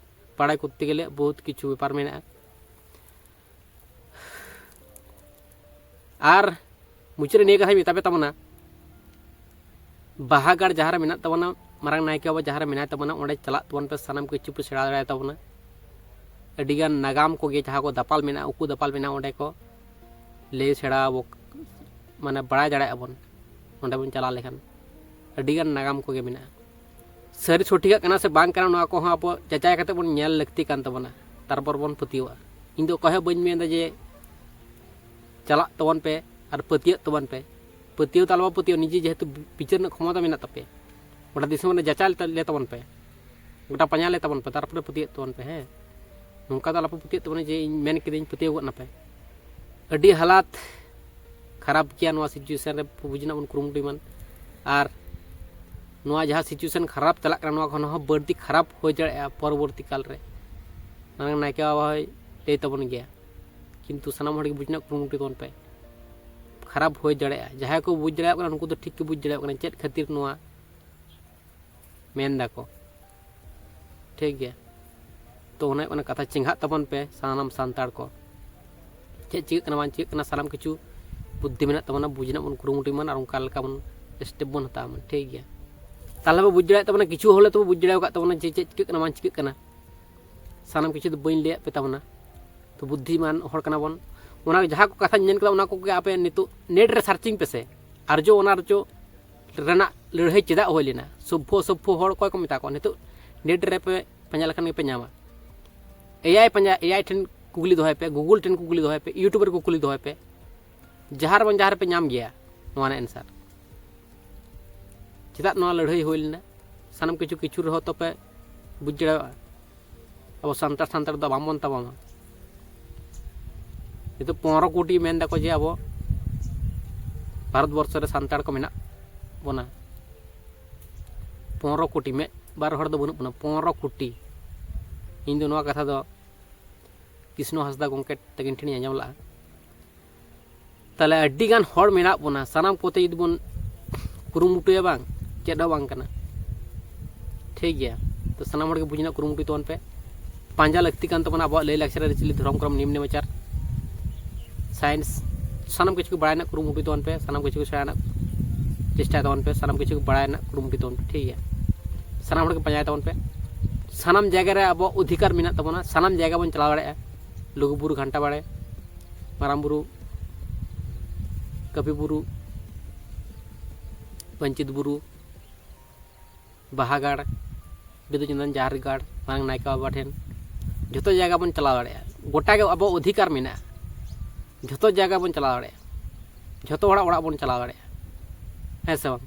ᱵᱟᱲᱟᱭ ᱠᱚᱨᱛᱮ ᱜᱮᱞᱮ ᱵᱚᱦᱩᱛ ᱠᱤᱪᱷᱩ ᱵᱮᱯᱟᱨ ᱢᱮᱱᱟᱜᱼᱟ᱾ ᱟᱨ ᱢᱩᱪᱟᱹᱫ ᱨᱮ ᱱᱤᱭᱟᱹ ᱠᱟᱛᱷᱟᱧ ᱢᱮᱛᱟ ᱯᱮ ᱛᱟᱵᱚᱱᱟ, ᱵᱟᱦᱟᱜᱟᱲ ᱡᱟᱦᱟᱸ ᱨᱮ ᱢᱮᱱᱟᱜ ᱛᱟᱵᱚᱱᱟ, ᱢᱟᱨᱟᱝ ᱱᱟᱭᱠᱮ ᱵᱟᱵᱟ ᱡᱟᱦᱟᱸ ᱨᱮ ᱢᱮᱱᱟᱭ ᱛᱟᱵᱚᱱᱟ, ᱚᱸᱰᱮ ᱪᱟᱞᱟᱜ ᱛᱟᱵᱚᱱ ᱯᱮ, ᱥᱟᱱᱟᱢ ᱠᱤᱪᱷᱩ ᱯᱮ ᱥᱮᱬᱟ ᱫᱟᱲᱮᱭᱟ ᱛᱟᱵᱚᱱᱟ᱾ ᱟᱹᱰᱤᱜᱟᱱ ᱱᱟᱜᱟᱢ ᱠᱚᱜᱮ ᱡᱟᱦᱟᱸ ᱠᱚ ᱫᱟᱯᱟᱞ ᱢᱮᱱᱟᱜᱼᱟ, ᱩᱠᱩ ᱫᱟᱯᱟᱞ ᱢᱮᱱᱟᱜᱼᱟ, ᱚᱸᱰᱮ ᱠᱚ ᱞᱟᱹᱭ ᱥᱮᱬᱟ ᱟᱵᱚ, ᱢᱟᱱᱮ ᱵᱟᱲᱟᱭ ᱫᱟᱲᱮᱭᱟᱜᱼᱟ ᱵᱚᱱ᱾ ᱚᱸᱰᱮ ᱵᱚᱱ ᱪᱟᱞᱟᱣ ᱞᱮᱠᱷᱟᱱ ᱟᱹᱰᱤᱜᱟᱱ ᱱᱟᱜᱟᱢ ᱠᱚᱜᱮ ᱢᱮᱱᱟᱜᱼᱟ᱾ ᱥᱟᱹᱨᱤ ᱥᱚᱴᱷᱤᱠᱟᱜ ᱠᱟᱱᱟ ᱥᱮ ᱵᱟᱝ ᱠᱟᱱᱟ, ᱱᱚᱣᱟ ᱠᱚᱦᱚᱸ ᱟᱵᱚ ᱡᱟᱪᱟᱭ ᱠᱟᱛᱮ ᱵᱚᱱ ᱧᱮᱞ ᱞᱟᱹᱠᱛᱤ ᱠᱟᱱ ᱛᱟᱵᱚᱱᱟ, ᱛᱟᱨᱯᱚᱨ ᱵᱚᱱ ᱯᱟᱹᱛᱭᱟᱹᱣᱟᱜᱼᱟ᱾ ᱤᱧ ᱫᱚ ᱚᱠᱚᱭ ᱦᱚᱸ ᱵᱟᱹᱧ ᱢᱮᱱᱫᱟ ᱡᱮ ᱪᱟᱞᱟᱜ ᱛᱟᱵᱚᱱ ᱯᱮ ᱟᱨ ᱯᱟᱹᱛᱭᱟᱹᱜ ᱛᱟᱵᱚᱱ ᱯᱮ᱾ ᱯᱟᱹᱛᱭᱟᱹᱣ ᱫᱚ ᱟᱞᱚ ᱵᱚᱱ ᱯᱟᱹᱛᱭᱟᱹᱣ, ᱱᱤᱡᱮ ᱡᱮᱦᱮᱛᱩ ᱵᱤᱪᱟᱹᱨ ᱨᱮᱱᱟᱜ ᱠᱷᱚᱢᱚᱛᱟ ᱢᱮᱱᱟᱜ ᱛᱟᱯᱮᱭᱟ, ᱜᱚᱴᱟ ᱫᱤᱥᱚᱢ ᱨᱮ ᱡᱟᱪᱟᱭ ᱞᱮ ᱛᱟᱵᱚᱱ ᱯᱮ, ᱜᱚᱴᱟ ᱯᱟᱸᱡᱟ ᱞᱮ ᱛᱟᱵᱚᱱ ᱯᱮ, ᱛᱟᱨᱯᱚᱨᱮ ᱯᱟᱹᱛᱭᱟᱹᱜ ᱛᱟᱵᱚᱱ ᱯᱮ᱾ ᱦᱮᱸ, ᱱᱚᱝᱠᱟ ᱫᱚ ᱟᱞᱚ ᱯᱮ ᱯᱟᱹᱛᱭᱟᱹᱜ ᱛᱟᱵᱚᱱᱟ ᱡᱮ ᱤᱧ ᱢᱮᱱ ᱠᱮᱫᱟᱹᱧ ᱯᱟᱹᱛᱭᱟᱹᱣ ᱜᱚᱫ ᱱᱟᱯᱮ᱾ ᱟᱹᱰᱤ ᱦᱟᱞᱟᱛ ᱠᱷᱟᱨᱟᱯ ᱜᱮᱭᱟ ᱱᱚᱣᱟ ᱥᱤᱪᱩᱭᱮᱥᱚᱱ ᱨᱮ, ᱵᱩᱡᱽ ᱨᱮᱱᱟᱜ ᱵᱚᱱ ᱠᱩᱨᱩᱢᱩᱴᱩᱭ ᱢᱟ᱾ ᱟᱨ ᱱᱚᱣᱟ ᱡᱟᱦᱟᱸ ᱥᱤᱪᱩᱭᱮᱥᱚᱱ ᱠᱷᱟᱨᱟᱯ ᱪᱟᱞᱟᱜ ᱠᱟᱱᱟ, ᱱᱚᱣᱟ ᱠᱷᱚᱱ ᱦᱚᱸ ᱵᱟᱹᱲᱛᱤ ᱠᱷᱟᱨᱟᱯ ᱦᱩᱭ ᱫᱟᱲᱮᱭᱟᱜᱼᱟ ᱯᱚᱨᱚᱵᱚᱨᱛᱤ ᱠᱟᱞ ᱨᱮ᱾ ᱢᱟᱨᱟᱝ ᱱᱟᱭᱠᱮ ᱵᱟᱵᱟ ᱦᱚᱸᱭ ᱞᱟᱹᱭ ᱛᱟᱵᱚᱱ ᱜᱮᱭᱟ, ᱠᱤᱱᱛᱩ ᱥᱟᱱᱟᱢ ᱦᱚᱲ ᱜᱮ ᱵᱩᱡᱽ ᱨᱮᱱᱟᱜ ᱠᱩᱨᱩᱢᱩᱴᱩᱭ ᱛᱟᱵᱚᱱ ᱯᱮ᱾ ᱠᱷᱟᱨᱟᱯ ᱦᱩᱭ ᱫᱟᱲᱮᱭᱟᱜᱼᱟ, ᱡᱟᱦᱟᱸᱭ ᱠᱚ ᱵᱩᱡᱽ ᱫᱟᱲᱮᱭᱟᱜ ᱠᱟᱱᱟ ᱩᱱᱠᱩ ᱫᱚ ᱴᱷᱤᱠ ᱠᱚ ᱵᱩᱡᱽ ᱫᱟᱲᱮᱭᱟᱜ ᱠᱟᱱᱟ ᱪᱮᱫ ᱠᱷᱟᱹᱛᱤᱨ ᱱᱚᱣᱟ ᱢᱮᱱ ᱫᱟᱠᱚ᱾ ᱴᱷᱤᱠ ᱜᱮᱭᱟ, ᱛᱚ ᱚᱱᱟ ᱦᱩᱭᱩᱜ ᱠᱟᱱᱟ ᱠᱟᱛᱷᱟ, ᱪᱮᱸᱜᱷᱟᱜ ᱛᱟᱵᱚᱱ ᱯᱮ ᱥᱟᱱᱟᱢ ᱥᱟᱱᱛᱟᱲ ᱠᱚ᱾ ᱪᱮᱫ ᱪᱤᱠᱟᱹᱜ ᱠᱟᱱᱟ ᱵᱟᱝ ᱪᱤᱠᱟᱹᱜ ᱠᱟᱱᱟ, ᱥᱟᱱᱟᱢ ᱠᱤᱪᱷᱩ ᱵᱩᱫᱽᱫᱷᱤ ᱢᱮᱱᱟᱜ ᱛᱟᱵᱚᱱᱟ, ᱵᱩᱡᱽ ᱨᱮᱱᱟᱜ ᱵᱚᱱ ᱠᱩᱨᱩᱢᱩᱴᱩᱭ ᱢᱟ ᱟᱨ ᱚᱱᱠᱟ ᱞᱮᱠᱟ ᱵᱚᱱ ᱥᱴᱮᱯ ᱵᱚᱱ ᱦᱟᱛᱟᱣ ᱢᱟ᱾ ᱴᱷᱤᱠ ᱜᱮᱭᱟ, ᱛᱟᱦᱚᱞᱮ ᱵᱚ ᱵᱩᱡᱽ ᱫᱟᱲᱮᱭᱟᱜ ᱛᱟᱵᱚᱱᱟ, ᱠᱤᱪᱷᱩ ᱦᱚᱲ ᱛᱚᱵᱚ ᱵᱩᱡᱽ ᱫᱟᱲᱮ ᱟᱠᱟᱫ ᱛᱟᱵᱚᱱᱟ ᱡᱮ ᱪᱮᱫ ᱪᱤᱠᱟᱹᱜ ᱠᱟᱱᱟ ᱵᱟᱝ ᱪᱤᱠᱟᱹᱜ ᱠᱟᱱᱟ᱾ ᱥᱟᱱᱟᱢ ᱠᱤᱪᱷᱩ ᱫᱚ ᱵᱟᱹᱧ ᱞᱟᱹᱭᱟᱫ ᱯᱮ ᱛᱟᱵᱚᱱᱟ, ᱛᱚ ᱵᱩᱫᱽᱫᱷᱤᱢᱟᱱ ᱦᱚᱲ ᱠᱟᱱᱟ ᱵᱚᱱ᱾ ᱚᱱᱟ ᱡᱟᱦᱟᱸ ᱠᱚ ᱠᱟᱛᱷᱟᱧ ᱢᱮᱱ ᱠᱮᱫᱟ, ᱚᱱᱟ ᱠᱚᱜᱮ ᱟᱯᱮ ᱱᱤᱛᱚᱜ ᱱᱮᱴ ᱨᱮ ᱥᱟᱨᱪᱤᱝ ᱯᱮᱥᱮ, ᱟᱨᱡᱚ ᱚᱱᱟ ᱟᱨᱡᱚ ᱨᱮᱱᱟᱜ ᱞᱟᱹᱲᱦᱟᱹᱭ ᱪᱮᱫᱟᱜ ᱦᱩᱭ ᱞᱮᱱᱟ, ᱥᱚᱵᱵᱷᱚ ᱚᱥᱚᱵᱵᱷᱚ ᱦᱚᱲ ᱚᱠᱚᱭ ᱠᱚ ᱢᱮᱛᱟ ᱠᱚᱣᱟ, ᱱᱤᱛᱚᱜ ᱱᱮᱴ ᱨᱮᱯᱮ ᱯᱟᱸᱡᱟ ᱞᱮᱠᱷᱟᱱ ᱜᱮᱯᱮ ᱧᱟᱢᱟ᱾ ᱮᱭᱟᱭ ᱯᱟᱸᱡᱟ, ᱮᱭᱟᱭ ᱴᱷᱮᱱ ᱠᱩᱠᱞᱤ ᱫᱚᱦᱚᱭ ᱯᱮ, ᱜᱩᱜᱩᱞ ᱴᱷᱮᱱ ᱠᱩᱠᱞᱤ ᱫᱚᱦᱚᱭ ᱯᱮ, ᱤᱭᱩᱴᱩᱵᱽ ᱨᱮ ᱠᱩᱠᱞᱤ ᱫᱚᱦᱚᱭ ᱯᱮ, ᱡᱟᱦᱟᱸ ᱨᱮ ᱵᱟᱝ ᱡᱟᱦᱟᱸ ᱨᱮᱯᱮ ᱧᱟᱢ ᱜᱮᱭᱟ ᱱᱚᱣᱟ ᱨᱮᱱᱟᱜ ᱮᱱᱥᱟᱨ᱾ ᱪᱮᱫᱟᱜ ᱱᱚᱣᱟ ᱞᱟᱹᱲᱦᱟᱹᱭ ᱦᱩᱭ ᱞᱮᱱᱟ? ᱥᱟᱱᱟᱢ ᱠᱤᱪᱷᱩ ᱠᱤᱪᱷᱩ ᱨᱮᱦᱚᱸ ᱛᱚᱯᱮ ᱵᱩᱡᱽ ᱫᱟᱲᱮᱭᱟᱜᱼᱟ᱾ ᱟᱵᱚ ᱥᱟᱱᱛᱟᱲ ᱥᱟᱱᱛᱟᱲ ᱫᱚ ᱵᱟᱝᱵᱚᱱ ᱛᱟᱯᱟᱢᱟ᱾ ᱱᱤᱛᱚᱜ ᱯᱚᱱᱨᱚ ᱠᱳᱴᱤ ᱢᱮᱱ ᱫᱟᱠᱚ ᱡᱮ ᱟᱵᱚ ᱵᱷᱟᱨᱚᱛ ᱵᱚᱨᱥᱚ ᱨᱮ ᱥᱟᱱᱛᱟᱲ ᱠᱚ ᱢᱮᱱᱟᱜ ᱵᱚᱱᱟ᱾ ᱯᱚᱱᱨᱚ ᱠᱳᱴᱤ, ᱢᱤᱫ ᱵᱟᱨ ᱦᱚᱲ ᱫᱚ ᱵᱟᱹᱱᱩᱜ ᱵᱚᱱᱟ, ᱯᱚᱱᱨᱚ ᱠᱳᱴᱤ᱾ ᱤᱧ ᱫᱚ ᱱᱚᱣᱟ ᱠᱟᱛᱷᱟ ᱫᱚ ᱠᱨᱤᱥᱱᱚ ᱦᱟᱸᱥᱫᱟ ᱜᱚᱢᱠᱮ ᱛᱟᱹᱠᱤᱱ ᱴᱷᱮᱱᱤᱧ ᱟᱸᱡᱚᱢ ᱞᱟᱜᱼᱟ᱾ ᱛᱟᱦᱚᱞᱮ ᱟᱹᱰᱤ ᱜᱟᱱ ᱦᱚᱲ ᱢᱮᱱᱟᱜ ᱵᱚᱱᱟ, ᱥᱟᱱᱟᱢ ᱠᱚᱛᱮ ᱡᱩᱫᱤ ᱵᱚᱱ ᱠᱩᱨᱩᱢᱩᱴᱩᱭᱟ, ᱵᱟᱝ, ᱪᱮᱫ ᱦᱚᱸ ᱵᱟᱝ ᱠᱟᱱᱟ᱾ ᱴᱷᱤᱠ ᱜᱮᱭᱟ, ᱛᱚ ᱥᱟᱱᱟᱢ ᱦᱚᱲ ᱜᱮ ᱵᱩᱡᱽ ᱨᱮᱱᱟᱜ ᱠᱩᱨᱩᱢᱩᱴᱩᱭ ᱛᱟᱵᱚᱱ ᱯᱮ᱾ ᱯᱟᱸᱡᱟ ᱞᱟᱹᱠᱛᱤ ᱠᱟᱱ ᱛᱟᱵᱚᱱᱟ ᱟᱵᱚᱣᱟᱜ ᱞᱟᱹᱭ ᱞᱟᱠᱪᱟᱨ, ᱟᱹᱨᱤᱪᱟᱹᱞᱤ, ᱫᱷᱚᱨᱚᱢ, ᱠᱚᱨᱚᱢ, ᱱᱤᱭᱚᱢ ᱱᱮᱢᱟᱪᱟᱨ, ᱥᱟᱭᱮᱱᱥ, ᱥᱟᱱᱟᱢ ᱠᱤᱪᱷᱩ ᱜᱮ ᱵᱟᱲᱟᱭ ᱨᱮᱱᱟᱜ ᱠᱩᱨᱩᱢᱩᱴᱩᱭ ᱛᱟᱵᱚᱱ ᱯᱮ, ᱥᱟᱱᱟᱢ ᱠᱤᱪᱷᱩ ᱜᱮ ᱥᱮᱬᱟ ᱨᱮᱱᱟᱜ ᱪᱮᱥᱴᱟᱭ ᱛᱟᱵᱚᱱ ᱯᱮ, ᱥᱟᱱᱟᱢ ᱠᱤᱪᱷᱩ ᱜᱮ ᱵᱟᱲᱟᱭ ᱨᱮᱱᱟᱜ ᱠᱩᱨᱩᱢᱩᱴᱩᱭ ᱛᱟᱵᱚᱱ ᱯᱮ᱾ ᱴᱷᱤᱠ ᱜᱮᱭᱟ, ᱥᱟᱱᱟᱢ ᱦᱚᱲ ᱜᱮ ᱯᱟᱸᱡᱟᱭ ᱛᱟᱵᱚᱱ ᱯᱮ᱾ ᱥᱟᱱᱟᱢ ᱡᱟᱭᱜᱟ ᱨᱮ ᱟᱵᱚᱣᱟᱜ ᱚᱫᱷᱤᱠᱟᱨ ᱢᱮᱱᱟᱜ ᱛᱟᱵᱚᱱᱟ, ᱥᱟᱱᱟᱢ ᱡᱟᱭᱜᱟ ᱵᱚᱱ ᱪᱟᱞᱟᱣ ᱫᱟᱲᱮᱭᱟᱜᱼᱟ᱾ ᱞᱩᱜᱩᱵᱩᱨᱩ, ᱜᱷᱟᱱᱴᱟ ᱵᱟᱲᱮ, ᱢᱟᱨᱟᱝ ᱵᱩᱨᱩ, ᱠᱟᱹᱯᱤ ᱵᱩᱨᱩ, ᱯᱟᱹᱧᱪᱤᱛ ᱵᱩᱨᱩ, ᱵᱟᱦᱟᱜᱟᱲ, ᱵᱤᱫᱩ ᱪᱟᱸᱫᱟᱱ ᱡᱟᱦᱮᱨ ᱜᱟᱲ, ᱢᱟᱨᱟᱝ ᱱᱟᱭᱠᱮ ᱵᱟᱵᱟ ᱴᱷᱮᱱ, ᱡᱷᱚᱛᱚ ᱡᱟᱭᱜᱟ ᱵᱚᱱ ᱪᱟᱞᱟᱣ ᱫᱟᱲᱮᱭᱟᱜᱼᱟ᱾ ᱜᱚᱴᱟ ᱜᱮ ᱟᱵᱚ ᱚᱫᱷᱤᱠᱟᱨ ᱢᱮᱱᱟᱜᱼᱟ, ᱡᱷᱚᱛᱚ ᱡᱟᱭᱜᱟ ᱵᱚᱱ ᱪᱟᱞᱟᱣ ᱫᱟᱲᱮᱭᱟᱜᱼᱟ, ᱡᱷᱚᱛᱚ ᱦᱚᱲᱟᱜ ᱚᱲᱟᱜ ᱵᱚᱱ ᱪᱟᱞᱟᱣ ᱫᱟᱲᱮᱭᱟᱜᱼᱟ, ᱦᱮᱸ ᱥᱮ ᱵᱟᱝ?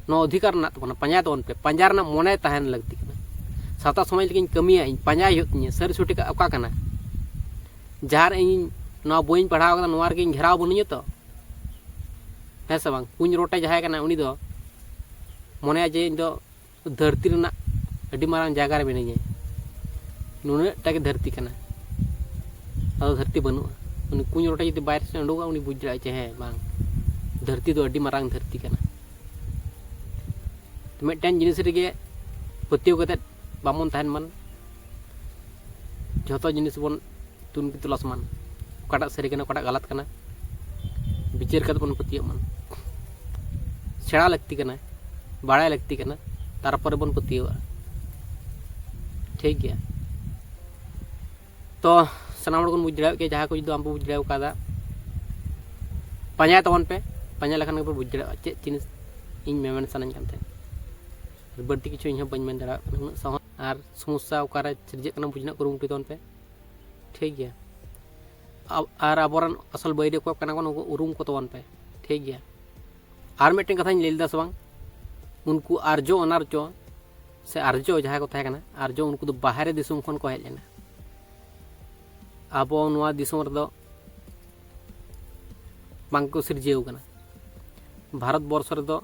ᱱᱚᱣᱟ ᱚᱫᱷᱤᱠᱟᱨ ᱢᱮᱱᱟᱜ ᱛᱟᱵᱚᱱᱟ, ᱯᱟᱸᱡᱟᱭ ᱛᱟᱵᱚᱱ ᱯᱮ, ᱯᱟᱸᱡᱟ ᱨᱮᱱᱟᱜ ᱢᱚᱱᱮ ᱛᱟᱦᱮᱱ ᱞᱟᱹᱠᱛᱤ ᱠᱟᱱᱟ᱾ ᱥᱟᱶᱛᱟ ᱥᱚᱢᱟᱡᱽ ᱞᱟᱹᱜᱤᱫ ᱤᱧ ᱠᱟᱹᱢᱤᱭᱟ, ᱤᱧ ᱯᱟᱸᱡᱟᱭ ᱦᱩᱭᱩᱜ ᱛᱤᱧᱟᱹ, ᱥᱟᱹᱨᱤ ᱥᱚᱴᱷᱤᱠᱟᱜ ᱚᱠᱟ ᱠᱟᱱᱟ᱾ ᱡᱟᱦᱟᱸ ᱨᱮ ᱤᱧ ᱱᱚᱣᱟ ᱵᱳᱭᱤᱧ ᱯᱟᱲᱦᱟᱣ ᱠᱟᱫᱟ, ᱱᱚᱣᱟ ᱨᱮᱜᱮ ᱤᱧ ᱜᱷᱮᱨᱟᱣ ᱵᱟᱹᱱᱩᱧᱟ ᱛᱚ, ᱦᱮᱸ ᱥᱮ ᱵᱟᱝ? ᱠᱩᱧ ᱨᱚᱴᱮ ᱡᱟᱦᱟᱸᱭ ᱠᱟᱱᱟᱭ, ᱩᱱᱤ ᱫᱚ ᱢᱚᱱᱮᱭᱟ ᱡᱮ ᱤᱧ ᱫᱚ ᱫᱷᱟᱹᱨᱛᱤ ᱨᱮᱱᱟᱜ ᱟᱹᱰᱤ ᱢᱟᱨᱟᱝ ᱡᱟᱭᱜᱟ ᱨᱮ ᱢᱤᱱᱟᱹᱧᱟ, ᱱᱩᱱᱟᱹᱜ ᱴᱟ ᱜᱮ ᱫᱷᱟᱹᱨᱛᱤ ᱠᱟᱱᱟ, ᱟᱫᱚ ᱫᱷᱟᱹᱨᱛᱤ ᱵᱟᱹᱱᱩᱜᱼᱟ᱾ ᱩᱱᱤ ᱠᱩᱧ ᱨᱚᱴᱮ ᱡᱩᱫᱤ ᱵᱟᱭᱨᱮ ᱥᱮᱫ ᱩᱰᱩᱠᱚᱜᱼᱟ, ᱩᱱᱤ ᱵᱩᱡᱽ ᱫᱟᱲᱮᱭᱟᱜᱼᱟ ᱡᱮ ᱦᱮᱸ ᱵᱟᱝ, ᱫᱷᱟᱹᱨᱛᱤ ᱫᱚ ᱟᱹᱰᱤ ᱢᱟᱨᱟᱝ ᱫᱷᱟᱹᱨᱛᱤ ᱠᱟᱱᱟ᱾ ᱢᱤᱫᱴᱮᱱ ᱡᱤᱱᱤᱥ ᱨᱮᱜᱮ ᱯᱟᱹᱛᱭᱟᱹᱣ ᱠᱟᱛᱮᱫ ᱵᱟᱵᱚᱱ ᱛᱟᱦᱮᱱ ᱢᱟ, ᱡᱷᱚᱛᱚ ᱡᱤᱱᱤᱥ ᱵᱚᱱ ᱛᱩᱱᱠᱷᱤ ᱛᱚᱞᱟᱥ ᱢᱟ, ᱚᱠᱟᱴᱟᱜ ᱥᱟᱹᱨᱤ ᱠᱟᱱᱟ, ᱚᱠᱟᱴᱟᱜ ᱜᱟᱞᱟᱛ ᱠᱟᱱᱟ, ᱵᱤᱪᱟᱹᱨ ᱠᱟᱛᱮ ᱵᱚᱱ ᱯᱟᱹᱛᱭᱟᱹᱜ ᱢᱟ᱾ ᱥᱮᱬᱟ ᱞᱟᱹᱠᱛᱤ ᱠᱟᱱᱟ, ᱵᱟᱲᱟᱭ ᱞᱟᱹᱠᱛᱤ ᱠᱟᱱᱟ, ᱛᱟᱨᱯᱚᱨᱮ ᱵᱚᱱ ᱯᱟᱹᱛᱭᱟᱹᱣᱟᱜᱼᱟ᱾ ᱴᱷᱤᱠ ᱜᱮᱭᱟ᱾ ᱛᱚ ᱥᱟᱱᱟᱢ ᱦᱚᱲ ᱵᱚᱱ ᱵᱩᱡᱽ ᱫᱟᱲᱮᱭᱟᱜ ᱜᱮᱭᱟ, ᱡᱟᱦᱟᱸ ᱠᱚ ᱡᱩᱫᱤ ᱵᱟᱝ ᱯᱮ ᱵᱩᱡᱽ ᱫᱟᱲᱮ ᱠᱟᱫᱟ, ᱯᱟᱸᱡᱟᱭ ᱛᱟᱵᱚᱱ ᱯᱮ, ᱯᱟᱸᱡᱟ ᱞᱮᱠᱷᱟᱱ ᱜᱮᱯᱮ ᱵᱩᱡᱽ ᱫᱟᱲᱮᱭᱟᱜᱼᱟ ᱪᱮᱫ ᱡᱤᱱᱤᱥ ᱤᱧ ᱢᱮᱢᱮᱱ ᱥᱟᱱᱟᱧ ᱠᱟᱱ ᱛᱟᱦᱮᱸᱫ᱾ ᱵᱟᱹᱲᱛᱤ ᱠᱤᱪᱷᱩ ᱤᱧ ᱦᱚᱸ ᱵᱟᱹᱧ ᱢᱮᱱ ᱫᱟᱲᱮᱭᱟᱜ ᱠᱟᱱᱟ ᱩᱱᱟᱹᱜ ᱥᱚᱦᱚᱡ᱾ ᱟᱨ ᱥᱚᱢᱚᱥᱥᱟ ᱚᱠᱟᱨᱮ ᱥᱤᱨᱡᱟᱹᱜ ᱠᱟᱱᱟ ᱵᱩᱡᱽ ᱨᱮᱱᱟᱜ ᱠᱩᱨᱩᱢᱩᱴᱩᱭ ᱛᱟᱵᱚᱱ ᱯᱮ᱾ ᱴᱷᱤᱠ ᱜᱮᱭᱟ᱾ ᱟᱵ- ᱟᱨ ᱟᱵᱚᱨᱮᱱ ᱟᱥᱚᱞ ᱵᱟᱹᱭᱨᱤ ᱚᱠᱚᱭ ᱠᱟᱱᱟ ᱠᱚ, ᱩᱱᱠᱩ ᱩᱨᱩᱢ ᱠᱚ ᱛᱟᱵᱚᱱ ᱯᱮ᱾ ᱴᱷᱤᱠ ᱜᱮᱭᱟ᱾ ᱟᱨ ᱢᱤᱫᱴᱮᱱ ᱠᱟᱛᱷᱟᱧ ᱞᱟᱹᱭ ᱞᱮᱫᱟ ᱥᱮ ᱵᱟᱝ, ᱩᱱᱠᱩ ᱟᱨᱡᱚ ᱚᱱᱟᱨᱡᱚ ᱥᱮ ᱟᱨᱡᱚ ᱡᱟᱦᱟᱸᱭ ᱠᱚ ᱛᱟᱦᱮᱸ ᱠᱟᱱᱟ, ᱟᱨᱡᱚ, ᱩᱱᱠᱩ ᱫᱚ ᱵᱟᱦᱨᱮ ᱫᱤᱥᱚᱢ ᱠᱷᱚᱱ ᱠᱚ ᱦᱮᱡ ᱞᱮᱱᱟ᱾ ᱟᱵᱚ ᱱᱚᱣᱟ ᱫᱤᱥᱚᱢ ᱨᱮᱫᱚ ᱵᱟᱝ ᱠᱚ ᱥᱤᱨᱡᱟᱹᱣ ᱠᱟᱱᱟ᱾ ᱵᱷᱟᱨᱚᱛ ᱵᱚᱨᱥᱚ ᱨᱮᱫᱚ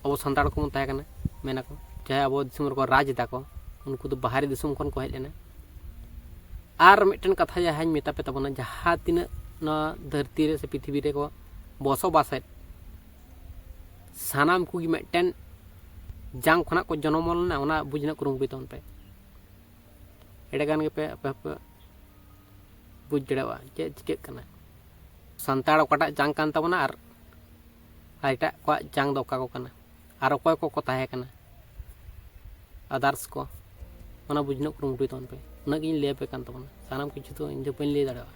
ᱟᱵᱚ ᱥᱟᱱᱛᱟᱲ ᱠᱚᱵᱚᱱ ᱛᱟᱦᱮᱸ ᱠᱟᱱᱟ, ᱢᱮᱱᱟᱠᱚ ᱡᱟᱦᱟᱸᱭ ᱟᱵᱚ ᱫᱤᱥᱚᱢ ᱨᱮᱠᱚ ᱨᱟᱡᱽ ᱮᱫᱟ ᱠᱚ, ᱩᱱᱠᱩ ᱫᱚ ᱵᱟᱦᱨᱮ ᱫᱤᱥᱚᱢ ᱠᱷᱚᱱ ᱠᱚ ᱦᱮᱡ ᱞᱮᱱᱟ᱾ ᱟᱨ ᱢᱤᱫᱴᱮᱱ ᱠᱟᱛᱷᱟ ᱡᱟᱦᱟᱸᱧ ᱢᱮᱛᱟ ᱯᱮ ᱛᱟᱵᱚᱱᱟ, ᱡᱟᱦᱟᱸ ᱛᱤᱱᱟᱹᱜ ᱱᱚᱣᱟ ᱫᱷᱟᱹᱨᱛᱤ ᱨᱮ ᱥᱮ ᱯᱨᱤᱛᱷᱤᱵᱤ ᱨᱮᱠᱚ ᱵᱚᱥᱚᱵᱟᱥᱮᱫ, ᱥᱟᱱᱟᱢ ᱠᱚᱜᱮ ᱢᱤᱫᱴᱮᱱ ᱡᱟᱝ ᱠᱷᱚᱱᱟᱜ ᱠᱚ ᱡᱚᱱᱚᱢ ᱞᱮᱱᱟ, ᱚᱱᱟ ᱵᱩᱡᱽ ᱨᱮᱱᱟᱜ ᱠᱩᱨᱩᱢᱩᱴᱩᱭ ᱛᱟᱵᱚᱱ ᱯᱮ᱾ ᱮᱸᱰᱮᱠᱷᱟᱱ ᱜᱮᱯᱮ ᱟᱯᱮ ᱦᱚᱸᱯᱮ ᱵᱩᱡᱽ ᱫᱟᱲᱮᱭᱟᱜᱼᱟ ᱪᱮᱫ ᱪᱤᱠᱟᱹᱜ ᱠᱟᱱᱟ᱾ ᱥᱟᱱᱛᱟᱲ ᱚᱠᱟᱴᱟᱜ ᱡᱟᱝ ᱠᱟᱱ ᱛᱟᱵᱚᱱᱟ ᱟᱨ ᱟᱨ ᱮᱴᱟᱜ ᱠᱚᱣᱟᱜ ᱡᱟᱝ ᱫᱚ ᱚᱠᱟ ᱠᱚ ᱠᱟᱱᱟ ᱟᱨ ᱚᱠᱚᱭ ᱠᱚᱠᱚ ᱛᱟᱦᱮᱸ ᱠᱟᱱᱟ, ᱟᱫᱟᱨᱥ ᱠᱚ, ᱚᱱᱟ ᱵᱩᱡᱽ ᱨᱮᱱᱟᱜ ᱠᱩᱨᱩᱢᱩᱴᱩᱭ ᱛᱟᱵᱚᱱ ᱯᱮ᱾ ᱩᱱᱟᱹᱜ ᱜᱤᱧ ᱞᱟᱹᱭ ᱟᱯᱮ ᱠᱟᱱ ᱛᱟᱵᱚᱱᱟ, ᱥᱟᱱᱟᱢ ᱠᱤᱪᱷᱩ ᱫᱚ ᱤᱧ ᱫᱚ ᱵᱟᱹᱧ ᱞᱟᱹᱭ ᱫᱟᱲᱮᱭᱟᱜᱼᱟ᱾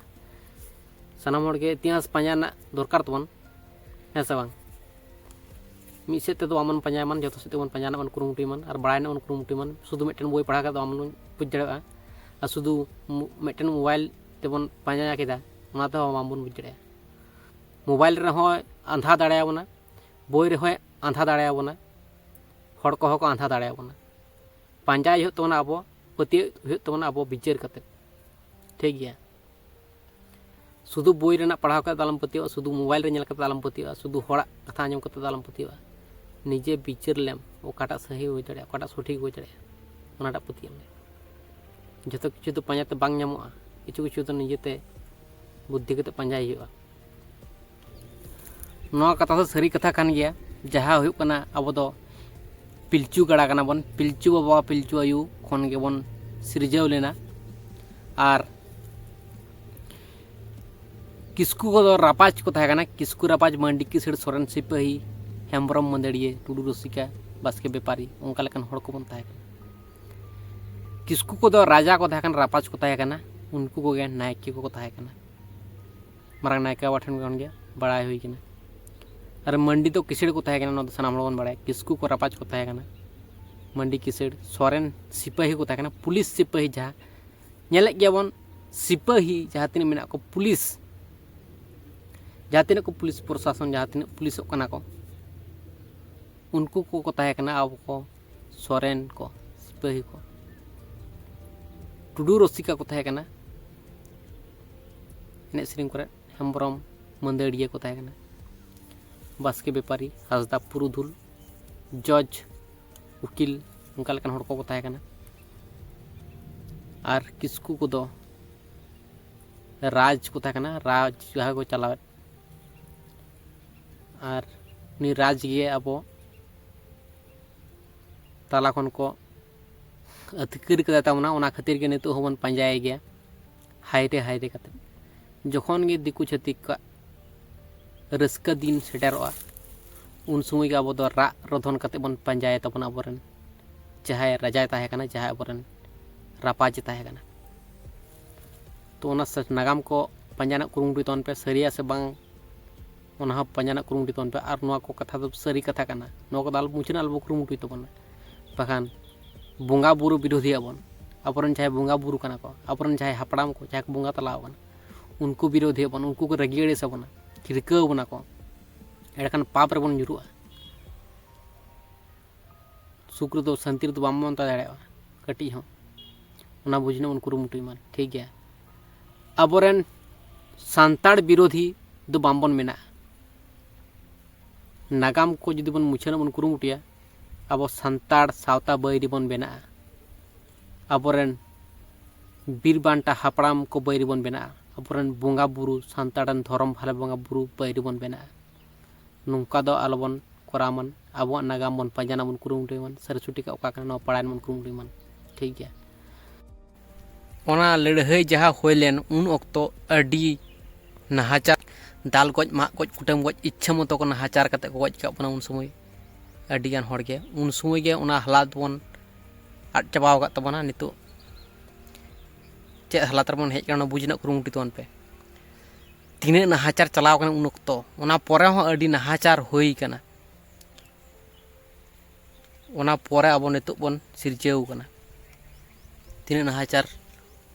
ᱥᱟᱱᱟᱢ ᱦᱚᱲᱜᱮ ᱤᱛᱤᱦᱟᱥ ᱯᱟᱸᱡᱟ ᱨᱮᱱᱟᱜ ᱫᱚᱨᱠᱟᱨ ᱛᱟᱵᱚᱱ, ᱦᱮᱸ ᱥᱮ ᱵᱟᱝ? ᱢᱤᱫ ᱥᱮᱫ ᱛᱮᱫᱚ ᱵᱟᱵᱚᱱ ᱯᱟᱸᱡᱟᱭ ᱢᱟᱱ, ᱡᱚᱛᱚ ᱥᱮᱫ ᱛᱮᱵᱚᱱ ᱯᱟᱸᱡᱟ ᱨᱮᱱᱟᱜ ᱵᱚᱱ ᱠᱩᱨᱩᱢᱩᱴᱩᱭ ᱢᱟᱱ, ᱟᱨ ᱵᱟᱲᱟᱭ ᱨᱮᱱᱟᱜ ᱵᱚᱱ ᱠᱩᱨᱩᱢᱩᱴᱩᱭ ᱢᱟᱱ᱾ ᱥᱩᱫᱷᱩ ᱢᱤᱫᱴᱮᱱ ᱵᱳᱭ ᱯᱟᱲᱦᱟᱣ ᱠᱟᱛᱮ ᱵᱟᱵᱚᱱ ᱵᱩᱡᱽ ᱫᱟᱲᱮᱭᱟᱜᱼᱟ, ᱟᱨ ᱥᱩᱫᱷᱩ ᱢᱤᱫᱴᱮᱱ ᱢᱳᱵᱟᱭᱤᱞ ᱛᱮᱵᱚᱱ ᱯᱟᱸᱡᱟ ᱠᱮᱫᱟ, ᱚᱱᱟ ᱛᱮᱦᱚᱸ ᱵᱟᱝᱵᱚᱱ ᱵᱩᱡᱽ ᱫᱟᱲᱮᱭᱟᱜᱼᱟ᱾ ᱢᱳᱵᱟᱭᱤᱞ ᱨᱮᱦᱚᱸ ᱟᱸᱫᱷᱟ ᱫᱟᱲᱮᱭᱟᱵᱚᱱᱟ, ᱵᱳᱭ ᱨᱮᱦᱚᱸᱭ ᱟᱸᱫᱷᱟ ᱫᱟᱲᱮᱭᱟᱵᱚᱱᱟ, ᱦᱚᱲ ᱠᱚᱦᱚᱸ ᱠᱚ ᱟᱸᱫᱷᱟ ᱫᱟᱲᱮᱭᱟᱵᱚᱱᱟ᱾ ᱯᱟᱸᱡᱟᱭ ᱦᱩᱭᱩᱜ ᱛᱟᱵᱚᱱᱟ ᱟᱵᱚ, ᱯᱟᱹᱛᱭᱟᱹᱜ ᱦᱩᱭᱩᱜ ᱛᱟᱵᱚᱱᱟ ᱟᱵᱚ ᱵᱤᱪᱟᱹᱨ ᱠᱟᱛᱮ᱾ ᱴᱷᱤᱠ ᱜᱮᱭᱟ᱾ ᱥᱩᱫᱷᱩ ᱵᱳᱭ ᱨᱮᱱᱟᱜ ᱯᱟᱲᱦᱟᱣ ᱠᱟᱛᱮ ᱫᱚ ᱟᱞᱚᱢ ᱯᱟᱹᱛᱭᱟᱹᱜᱼᱟ, ᱥᱩᱫᱷᱩ ᱢᱳᱵᱟᱭᱤᱞ ᱨᱮ ᱧᱮᱞ ᱠᱟᱛᱮ ᱫᱚ ᱟᱞᱚᱢ ᱯᱟᱹᱛᱭᱟᱹᱜᱼᱟ, ᱥᱩᱫᱷᱩ ᱦᱚᱲᱟᱜ ᱠᱟᱛᱷᱟ ᱟᱸᱡᱚᱢ ᱠᱟᱛᱮ ᱫᱚ ᱟᱞᱚᱢ ᱯᱟᱹᱛᱭᱟᱹᱜᱼᱟ᱾ ᱱᱤᱡᱮ ᱵᱤᱪᱟᱹᱨ ᱞᱮᱢ, ᱚᱠᱟᱴᱟᱜ ᱥᱟᱹᱦᱤ ᱦᱩᱭ ᱫᱟᱲᱮᱭᱟᱜᱼᱟ, ᱚᱠᱟᱴᱟᱜ ᱥᱚᱴᱷᱤᱠ ᱦᱩᱭ ᱫᱟᱲᱮᱭᱟᱜᱼᱟ, ᱚᱱᱟᱴᱟᱜ ᱯᱟᱹᱛᱭᱟᱹᱜ ᱢᱮ᱾ ᱡᱚᱛᱚ ᱠᱤᱪᱷᱩ ᱫᱚ ᱯᱟᱸᱡᱟ ᱛᱮ ᱵᱟᱝ ᱧᱟᱢᱚᱜᱼᱟ, ᱠᱤᱪᱷᱩ ᱠᱤᱪᱷᱩ ᱫᱚ ᱱᱤᱡᱮᱛᱮ ᱵᱩᱫᱽᱫᱷᱤ ᱠᱟᱛᱮ ᱯᱟᱸᱡᱟᱭ ᱦᱩᱭᱩᱜᱼᱟ᱾ ᱱᱚᱣᱟ ᱠᱟᱛᱷᱟ ᱫᱚ ᱥᱟᱹᱨᱤ ᱠᱟᱛᱷᱟ ᱠᱟᱱ ᱜᱮᱭᱟ᱾ ᱡᱟᱦᱟᱸ ᱦᱩᱭᱩᱜ ᱠᱟᱱᱟ, ᱟᱵᱚ ᱫᱚ ᱯᱤᱞᱪᱩ ᱜᱟᱲᱟ ᱠᱟᱱᱟ ᱵᱚᱱ, ᱯᱤᱞᱪᱩ ᱵᱟᱵᱟ ᱯᱤᱞᱪᱩ ᱟᱭᱳ ᱠᱷᱚᱱ ᱜᱮᱵᱚᱱ ᱥᱤᱨᱡᱟᱹᱣ ᱞᱮᱱᱟ᱾ ᱟᱨ ᱠᱤᱥᱠᱩ ᱠᱚᱫᱚ ᱨᱟᱯᱟᱡᱽ ᱠᱚ ᱛᱟᱦᱮᱸ ᱠᱟᱱᱟ᱾ ᱠᱤᱥᱠᱩ ᱨᱟᱯᱟᱡᱽ, ᱢᱟᱱᱰᱤ ᱠᱤᱥᱟᱹᱲ, ᱥᱚᱨᱮᱱ ᱥᱤᱯᱟᱹᱦᱤ, ᱦᱮᱢᱵᱨᱚᱢ ᱢᱟᱹᱫᱟᱹᱲᱤᱭᱟᱹ, ᱴᱩᱰᱩ ᱨᱩᱥᱤᱠᱟ, ᱵᱟᱥᱠᱮ ᱵᱮᱯᱟᱨᱤ, ᱚᱱᱠᱟ ᱞᱮᱠᱟᱱ ᱦᱚᱲ ᱠᱚᱵᱚᱱ ᱛᱟᱦᱮᱸ ᱠᱟᱱᱟ᱾ ᱠᱤᱥᱠᱩ ᱠᱚᱫᱚ ᱨᱟᱡᱟ ᱠᱚ ᱛᱟᱦᱮᱸ ᱠᱟᱱᱟ, ᱨᱟᱯᱟᱡᱽ ᱠᱚ ᱛᱟᱦᱮᱸ ᱠᱟᱱᱟ, ᱩᱱᱠᱩ ᱠᱚᱜᱮ ᱱᱟᱭᱠᱮ ᱠᱚᱠᱚ ᱛᱟᱦᱮᱸ ᱠᱟᱱᱟ᱾ ᱢᱟᱨᱟᱝ ᱱᱟᱭᱠᱮ ᱵᱟᱵᱟ ᱴᱷᱮᱱ ᱠᱷᱚᱱ ᱜᱮ ᱵᱟᱲᱟᱭ ᱦᱩᱭ ᱠᱟᱱᱟ᱾ ᱟᱨ ᱢᱟᱱᱰᱤ ᱫᱚ ᱠᱤᱥᱟᱹᱲ ᱠᱚ ᱛᱟᱦᱮᱸ ᱠᱟᱱᱟ, ᱱᱚᱣᱟ ᱫᱚ ᱥᱟᱱᱟᱢ ᱦᱚᱲ ᱵᱚᱱ ᱵᱟᱲᱟᱭᱟ᱾ ᱠᱤᱥᱠᱩ ᱠᱚ ᱨᱟᱯᱟᱡᱽ ᱠᱚ ᱛᱟᱦᱮᱸ ᱠᱟᱱᱟ, ᱢᱟᱱᱰᱤ ᱠᱤᱥᱟᱹᱲ, ᱥᱚᱨᱮᱱ ᱥᱤᱯᱟᱹᱦᱤ ᱠᱚ ᱛᱟᱦᱮᱸ ᱠᱟᱱᱟ, ᱯᱩᱞᱤᱥ ᱥᱤᱯᱟᱹᱦᱤ ᱡᱟᱦᱟᱸ ᱧᱮᱞᱮᱫ ᱜᱮᱭᱟᱵᱚᱱ, ᱥᱤᱯᱟᱹᱦᱤ ᱡᱟᱦᱟᱸ ᱛᱤᱱᱟᱹᱜ ᱢᱮᱱᱟᱜ ᱠᱚ, ᱯᱩᱞᱤᱥ ᱡᱟᱦᱟᱸ ᱛᱤᱱᱟᱹᱜ ᱠᱚ, ᱯᱩᱞᱤᱥ ᱯᱨᱚᱥᱟᱥᱚᱱ ᱡᱟᱦᱟᱸ ᱛᱤᱱᱟᱹᱜ ᱯᱩᱞᱤᱥᱚᱜ ᱠᱟᱱᱟ ᱠᱚ, ᱩᱱᱠᱩ ᱠᱚᱠᱚ ᱛᱟᱦᱮᱸ ᱠᱟᱱᱟ ᱟᱵᱚ ᱠᱚ ᱥᱚᱨᱮᱱ ᱠᱚ, ᱥᱤᱯᱟᱹᱦᱤ ᱠᱚ᱾ ᱴᱩᱰᱩ ᱨᱚᱥᱤᱠᱟ ᱠᱚ ᱛᱟᱦᱮᱸ ᱠᱟᱱᱟ ᱮᱱᱮᱡ ᱥᱮᱨᱮᱧ ᱠᱚᱨᱮ, ᱦᱮᱢᱵᱨᱚᱢ ᱢᱟᱹᱫᱟᱹᱲᱤᱭᱟᱹ ᱠᱚ ᱛᱟᱦᱮᱸ ᱠᱟᱱᱟ, ᱵᱟᱥᱠᱮ ᱵᱮᱯᱟᱨᱤ, ᱦᱟᱸᱥᱫᱟ ᱯᱩᱨᱩᱫᱷᱩᱞ, ᱡᱚᱡᱽ, ᱩᱠᱤᱞ, ᱚᱱᱠᱟ ᱞᱮᱠᱟᱱ ᱦᱚᱲ ᱠᱚᱠᱚ ᱛᱟᱦᱮᱸ ᱠᱟᱱᱟ᱾ ᱟᱨ ᱠᱤᱥᱠᱩ ᱠᱚᱫᱚ ᱨᱟᱡᱽ ᱠᱚ ᱛᱟᱦᱮᱸ ᱠᱟᱱᱟ, ᱨᱟᱡᱽ ᱡᱟᱦᱟᱸ ᱠᱚ ᱪᱟᱞᱟᱣᱮᱫ᱾ ᱟᱨ ᱩᱱᱤ ᱨᱟᱡᱽ ᱜᱮ ᱟᱵᱚ ᱛᱟᱞᱟ ᱠᱷᱚᱱ ᱠᱚ ᱟᱹᱛᱠᱤᱨ ᱠᱟᱫᱟ ᱛᱟᱵᱚᱱᱟ, ᱚᱱᱟ ᱠᱷᱟᱹᱛᱤᱨ ᱜᱮ ᱱᱤᱛᱚᱜ ᱦᱚᱸᱵᱚᱱ ᱯᱟᱸᱡᱟᱭᱮ ᱜᱮᱭᱟ ᱦᱟᱭᱨᱮ ᱦᱟᱭᱨᱮ ᱠᱟᱛᱮ᱾ ᱡᱚᱠᱷᱚᱱ ᱜᱮ ᱫᱤᱠᱩ ᱪᱷᱟᱹᱛᱤᱠ ᱠᱚᱣᱟᱜ ᱨᱟᱹᱥᱠᱟᱹ ᱫᱤᱱ ᱥᱮᱴᱮᱨᱚᱜᱼᱟ, ᱩᱱ ᱥᱚᱢᱚᱭ ᱜᱮ ᱟᱵᱚ ᱫᱚ ᱨᱟᱜ ᱨᱚᱫᱷᱚᱱ ᱠᱟᱛᱮ ᱵᱚᱱ ᱯᱟᱸᱡᱟᱭᱮ ᱛᱟᱵᱚᱱᱟ ᱟᱵᱚᱨᱮᱱ ᱡᱟᱦᱟᱸᱭ ᱨᱟᱡᱟᱭ ᱛᱟᱦᱮᱸ ᱠᱟᱱᱟ, ᱡᱟᱦᱟᱸᱭ ᱟᱵᱚᱨᱮᱱ ᱨᱟᱯᱟᱡᱮ ᱛᱟᱦᱮᱸ ᱠᱟᱱᱟ᱾ ᱛᱚ ᱚᱱᱟ ᱥᱟ-, ᱱᱟᱜᱟᱢ ᱠᱚ ᱯᱟᱸᱡᱟ ᱨᱮᱱᱟᱜ ᱠᱩᱨᱩᱢᱩᱴᱩᱭ ᱛᱟᱵᱚᱱ ᱯᱮ, ᱥᱟᱹᱨᱤᱭᱟ ᱥᱮ ᱵᱟᱝ, ᱚᱱᱟ ᱦᱚᱸ ᱯᱟᱸᱡᱟ ᱨᱮᱱᱟᱜ ᱠᱩᱨᱩᱢᱩᱴᱩᱭ ᱛᱟᱵᱚᱱ ᱯᱮ᱾ ᱟᱨ ᱱᱚᱣᱟ ᱠᱚ ᱠᱟᱛᱷᱟ ᱫᱚ ᱥᱟᱹᱨᱤ ᱠᱟᱛᱷᱟ ᱠᱟᱱᱟ, ᱱᱚᱣᱟ ᱠᱚᱫᱚ ᱟᱞᱚ ᱢᱩᱪᱟᱹᱫ ᱟᱞᱚ ᱵᱚ ᱠᱩᱨᱩᱢᱩᱴᱩᱭ ᱛᱟᱵᱚᱱᱟ᱾ ᱵᱟᱠᱷᱟᱱ ᱵᱚᱸᱜᱟ ᱵᱩᱨᱩ ᱵᱤᱨᱳᱫᱷᱤ ᱟᱵᱚᱱ, ᱟᱵᱚᱨᱮᱱ ᱡᱟᱦᱟᱸᱭ ᱵᱚᱸᱜᱟ ᱵᱩᱨᱩ ᱠᱟᱱᱟ ᱠᱚ, ᱟᱵᱚᱨᱮᱱ ᱡᱟᱦᱟᱸᱭ ᱦᱟᱯᱲᱟᱢ ᱠᱚ, ᱡᱟᱦᱟᱸᱭ ᱠᱚ ᱵᱚᱸᱜᱟ ᱛᱟᱞᱟ ᱟᱠᱟᱱᱟ, ᱩᱱᱠᱩ ᱵᱤᱨᱳᱫᱷᱤ ᱟᱵᱚᱱ, ᱩᱱᱠᱩ ᱠᱚ ᱨᱟᱹᱜᱤ ᱟᱹᱲᱤᱥ ᱟᱵᱚᱱᱟ, ᱦᱤᱨᱠᱟᱹᱣ ᱵᱚᱱᱟ ᱠᱚ, ᱮᱸᱰᱮᱠᱷᱟᱱ ᱯᱟᱯ ᱨᱮᱵᱚᱱ ᱧᱩᱨᱩᱜᱼᱟ᱾ ᱥᱩᱠ ᱨᱮᱫᱚ, ᱥᱟᱱᱛᱤ ᱨᱮᱫᱚ ᱵᱟᱝᱵᱚᱱ ᱛᱟᱦᱮᱸ ᱫᱟᱲᱮᱭᱟᱜᱼᱟ ᱠᱟᱹᱴᱤᱡ ᱦᱚᱸ᱾ ᱚᱱᱟ ᱵᱩᱡᱽ ᱨᱮᱱᱟᱜ ᱵᱚᱱ ᱠᱩᱨᱩᱢᱩᱴᱩᱭ ᱢᱟ, ᱴᱷᱤᱠ ᱜᱮᱭᱟ? ᱟᱵᱚᱨᱮᱱ ᱥᱟᱱᱛᱟᱲ ᱵᱤᱨᱳᱫᱷᱤ ᱫᱚ ᱵᱟᱝᱵᱚᱱ ᱢᱮᱱᱟᱜᱼᱟ᱾ ᱱᱟᱜᱟᱢ ᱠᱚ ᱡᱩᱫᱤ ᱵᱚᱱ ᱢᱩᱪᱷᱟᱹᱣ ᱨᱮᱱᱟᱜ ᱵᱚᱱ ᱠᱩᱨᱩᱢᱩᱴᱩᱭᱟ, ᱟᱵᱚ ᱥᱟᱱᱛᱟᱲ ᱥᱟᱶᱛᱟ ᱵᱟᱹᱭᱨᱤ ᱵᱚᱱ ᱵᱮᱱᱟᱜᱼᱟ᱾ ᱟᱵᱚᱨᱮᱱ ᱵᱤᱨ ᱵᱟᱱᱴᱟ ᱦᱟᱯᱲᱟᱢ ᱠᱚ ᱵᱟᱹᱭᱨᱤ ᱵᱚᱱ ᱵᱮᱱᱟᱜᱼᱟ᱾ ᱟᱵᱚᱨᱮᱱ ᱵᱚᱸᱜᱟ ᱵᱩᱨᱩ, ᱥᱟᱱᱛᱟᱲ ᱨᱮᱱ ᱫᱷᱚᱨᱚᱢ ᱵᱷᱟᱞᱮ ᱵᱚᱸᱜᱟ ᱵᱩᱨᱩ ᱵᱟᱹᱭᱨᱤ ᱵᱚᱱ ᱵᱮᱱᱟᱜᱼᱟ᱾ ᱱᱚᱝᱠᱟ ᱫᱚ ᱟᱞᱚᱵᱚᱱ ᱠᱚᱨᱟᱣ ᱢᱟᱱ, ᱟᱵᱚᱣᱟᱜ ᱱᱟᱜᱟᱢ ᱵᱚᱱ ᱯᱟᱸᱡᱟ ᱨᱮᱱᱟᱜ ᱵᱚᱱ ᱠᱩᱨᱩᱢᱩᱴᱩᱭ ᱢᱟᱱ, ᱥᱟᱹᱨᱤ ᱥᱚᱴᱷᱤᱠᱟᱜ ᱚᱠᱟ ᱠᱟᱱᱟ ᱱᱚᱣᱟ ᱵᱟᱲᱟᱭ ᱨᱮᱱᱟᱜ ᱵᱚᱱ ᱠᱩᱨᱩᱢᱩᱴᱩᱭ ᱢᱟᱱ, ᱴᱷᱤᱠ ᱜᱮᱭᱟ? ᱚᱱᱟ ᱞᱟᱹᱲᱦᱟᱹᱭ ᱡᱟᱦᱟᱸ ᱦᱩᱭ ᱞᱮᱱ ᱩᱱ ᱚᱠᱛᱚ ᱟᱹᱰᱤ ᱱᱟᱦᱟᱪᱟᱨ, ᱫᱟᱞ ᱜᱚᱡ, ᱢᱟᱜ ᱜᱚᱡ, ᱠᱩᱴᱟᱹᱢ ᱜᱚᱡ, ᱤᱪᱪᱷᱟᱹ ᱢᱚᱛᱚ ᱠᱚ ᱱᱟᱦᱟᱪᱟᱨ ᱠᱟᱛᱮ ᱠᱚ ᱜᱚᱡ ᱠᱟᱜ ᱵᱚᱱᱟ ᱩᱱ ᱥᱚᱢᱚᱭ ᱟᱹᱰᱤ ᱜᱟᱱ ᱦᱚᱲ ᱜᱮ᱾ ᱩᱱ ᱥᱚᱢᱚᱭ ᱜᱮ ᱚᱱᱟ ᱦᱟᱞᱟᱛ ᱵᱚᱱ ᱟᱫ ᱪᱟᱵᱟᱣ ᱟᱠᱟᱫ ᱛᱟᱵᱚᱱᱟ᱾ ᱱᱤᱛᱚᱜ ᱪᱮᱫ ᱦᱟᱞᱟᱛ ᱨᱮᱵᱚᱱ ᱦᱮᱡ ᱟᱠᱟᱱᱟ, ᱚᱱᱟ ᱵᱩᱡᱽ ᱨᱮᱱᱟᱜ ᱠᱩᱨᱩᱢᱩᱴᱩ ᱛᱟᱵᱚᱱ ᱯᱮ᱾ ᱛᱤᱱᱟᱹᱜ ᱱᱟᱦᱟᱪᱟᱨ ᱪᱟᱞᱟᱣ ᱠᱟᱱᱟ ᱩᱱ ᱚᱠᱛᱚ, ᱚᱱᱟ ᱯᱚᱨᱮ ᱦᱚᱸ ᱟᱹᱰᱤ ᱱᱟᱦᱟᱪᱟᱨ ᱦᱩᱭ ᱠᱟᱱᱟ᱾ ᱚᱱᱟ ᱯᱚᱨᱮ ᱟᱵᱚ ᱱᱤᱛᱚᱜ ᱵᱚᱱ ᱥᱤᱨᱡᱟᱹᱣ ᱠᱟᱱᱟ᱾ ᱛᱤᱱᱟᱹᱜ ᱱᱟᱦᱟᱪᱟᱨ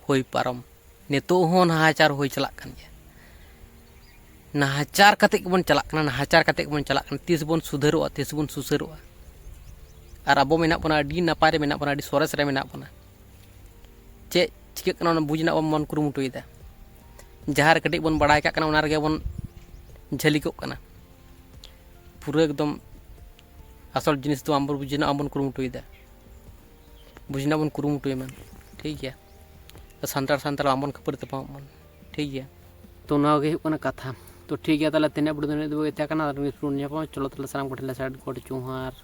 ᱦᱩᱭ ᱯᱟᱨᱚᱢ, ᱱᱤᱛᱚᱜ ᱦᱚᱸ ᱱᱟᱦᱟᱪᱟᱨ ᱦᱩᱭ ᱪᱟᱞᱟᱜ ᱠᱟᱱ ᱜᱮᱭᱟ᱾ ᱱᱟᱦᱟᱪᱟᱨ ᱠᱟᱛᱮ ᱜᱮᱵᱚᱱ ᱪᱟᱞᱟᱜ ᱠᱟᱱᱟ, ᱱᱟᱦᱟᱪᱟᱨ ᱠᱟᱛᱮ ᱜᱮᱵᱚᱱ ᱪᱟᱞᱟᱜ ᱠᱟᱱᱟ᱾ ᱛᱤᱥ ᱵᱚᱱ ᱥᱩᱫᱷᱟᱹᱨᱚᱜᱼᱟ, ᱛᱤᱥ ᱵᱚᱱ ᱥᱩᱥᱟᱹᱨᱚᱜᱼᱟ? ᱟᱨ ᱟᱵᱚ ᱢᱮᱱᱟᱜ ᱵᱚᱱᱟ ᱟᱹᱰᱤ ᱱᱟᱯᱟᱭ ᱨᱮ ᱢᱮᱱᱟᱜ ᱵᱚᱱᱟ, ᱟᱹᱰᱤ ᱥᱚᱨᱮᱥ ᱨᱮ ᱢᱮᱱᱟᱜ ᱵᱚᱱᱟ᱾ ᱪᱮᱫ ᱪᱤᱠᱟᱹᱜ ᱠᱟᱱᱟ ᱚᱱᱟ ᱵᱩᱡᱽ ᱨᱮᱱᱟᱜ ᱵᱚᱱ ᱠᱩᱨᱩᱢᱩᱴᱩᱭᱮᱫᱟ᱾ ᱡᱟᱦᱟᱸ ᱨᱮ ᱠᱟᱹᱴᱤᱡ ᱵᱚᱱ ᱵᱟᱲᱟᱭ ᱠᱟᱜ ᱠᱟᱱᱟ, ᱚᱱᱟ ᱨᱮᱜᱮ ᱵᱚᱱ ᱡᱷᱟᱹᱞᱤᱠᱚᱜ ᱠᱟᱱᱟ᱾ ᱯᱩᱨᱟᱹ ᱮᱠᱫᱚᱢ ᱟᱥᱚᱞ ᱡᱤᱱᱤᱥ ᱫᱚ ᱟᱢ ᱵᱚᱱ ᱵᱩᱡᱽ ᱨᱮᱱᱟᱜ ᱟᱢ ᱵᱚᱱ ᱠᱩᱨᱩᱢᱩᱴᱩᱭᱮᱫᱟ, ᱵᱩᱡᱽ ᱨᱮᱱᱟᱜ ᱵᱚᱱ ᱠᱩᱨᱩᱢᱩᱴᱩᱭ ᱢᱟ, ᱴᱷᱤᱠ ᱜᱮᱭᱟ? ᱥᱟᱱᱛᱟᱲ ᱥᱟᱱᱛᱟᱲ ᱵᱟᱝᱵᱚᱱ ᱠᱷᱟᱹᱯᱟᱹᱨᱤ ᱛᱟᱯᱟᱢᱚᱜ ᱢᱟ, ᱴᱷᱤᱠ ᱜᱮᱭᱟ? ᱛᱚ ᱱᱚᱣᱟ ᱜᱮ ᱦᱩᱭᱩᱜ ᱠᱟᱱᱟ ᱠᱟᱛᱷᱟ᱾ ᱛᱚ ᱴᱷᱤᱠ ᱜᱮᱭᱟ, ᱛᱟᱦᱚᱞᱮ ᱛᱮᱦᱮᱧᱟᱜ video ᱫᱚ ᱱᱤᱱᱟᱹᱜ ᱫᱷᱟᱹᱵᱤᱡ ᱜᱮ ᱛᱟᱦᱮᱸ ᱠᱟᱱᱟ᱾ ᱟᱨ next video ᱧᱟᱯᱟᱢᱟ᱾ ᱪᱚᱞᱚ ᱛᱟᱦᱚᱞᱮ ᱥᱟᱱᱟᱢ ᱠᱚᱴᱷᱮᱱ ᱞᱮ ᱥᱟᱭ ᱜᱚᱰ ᱡᱚᱦᱟᱨ᱾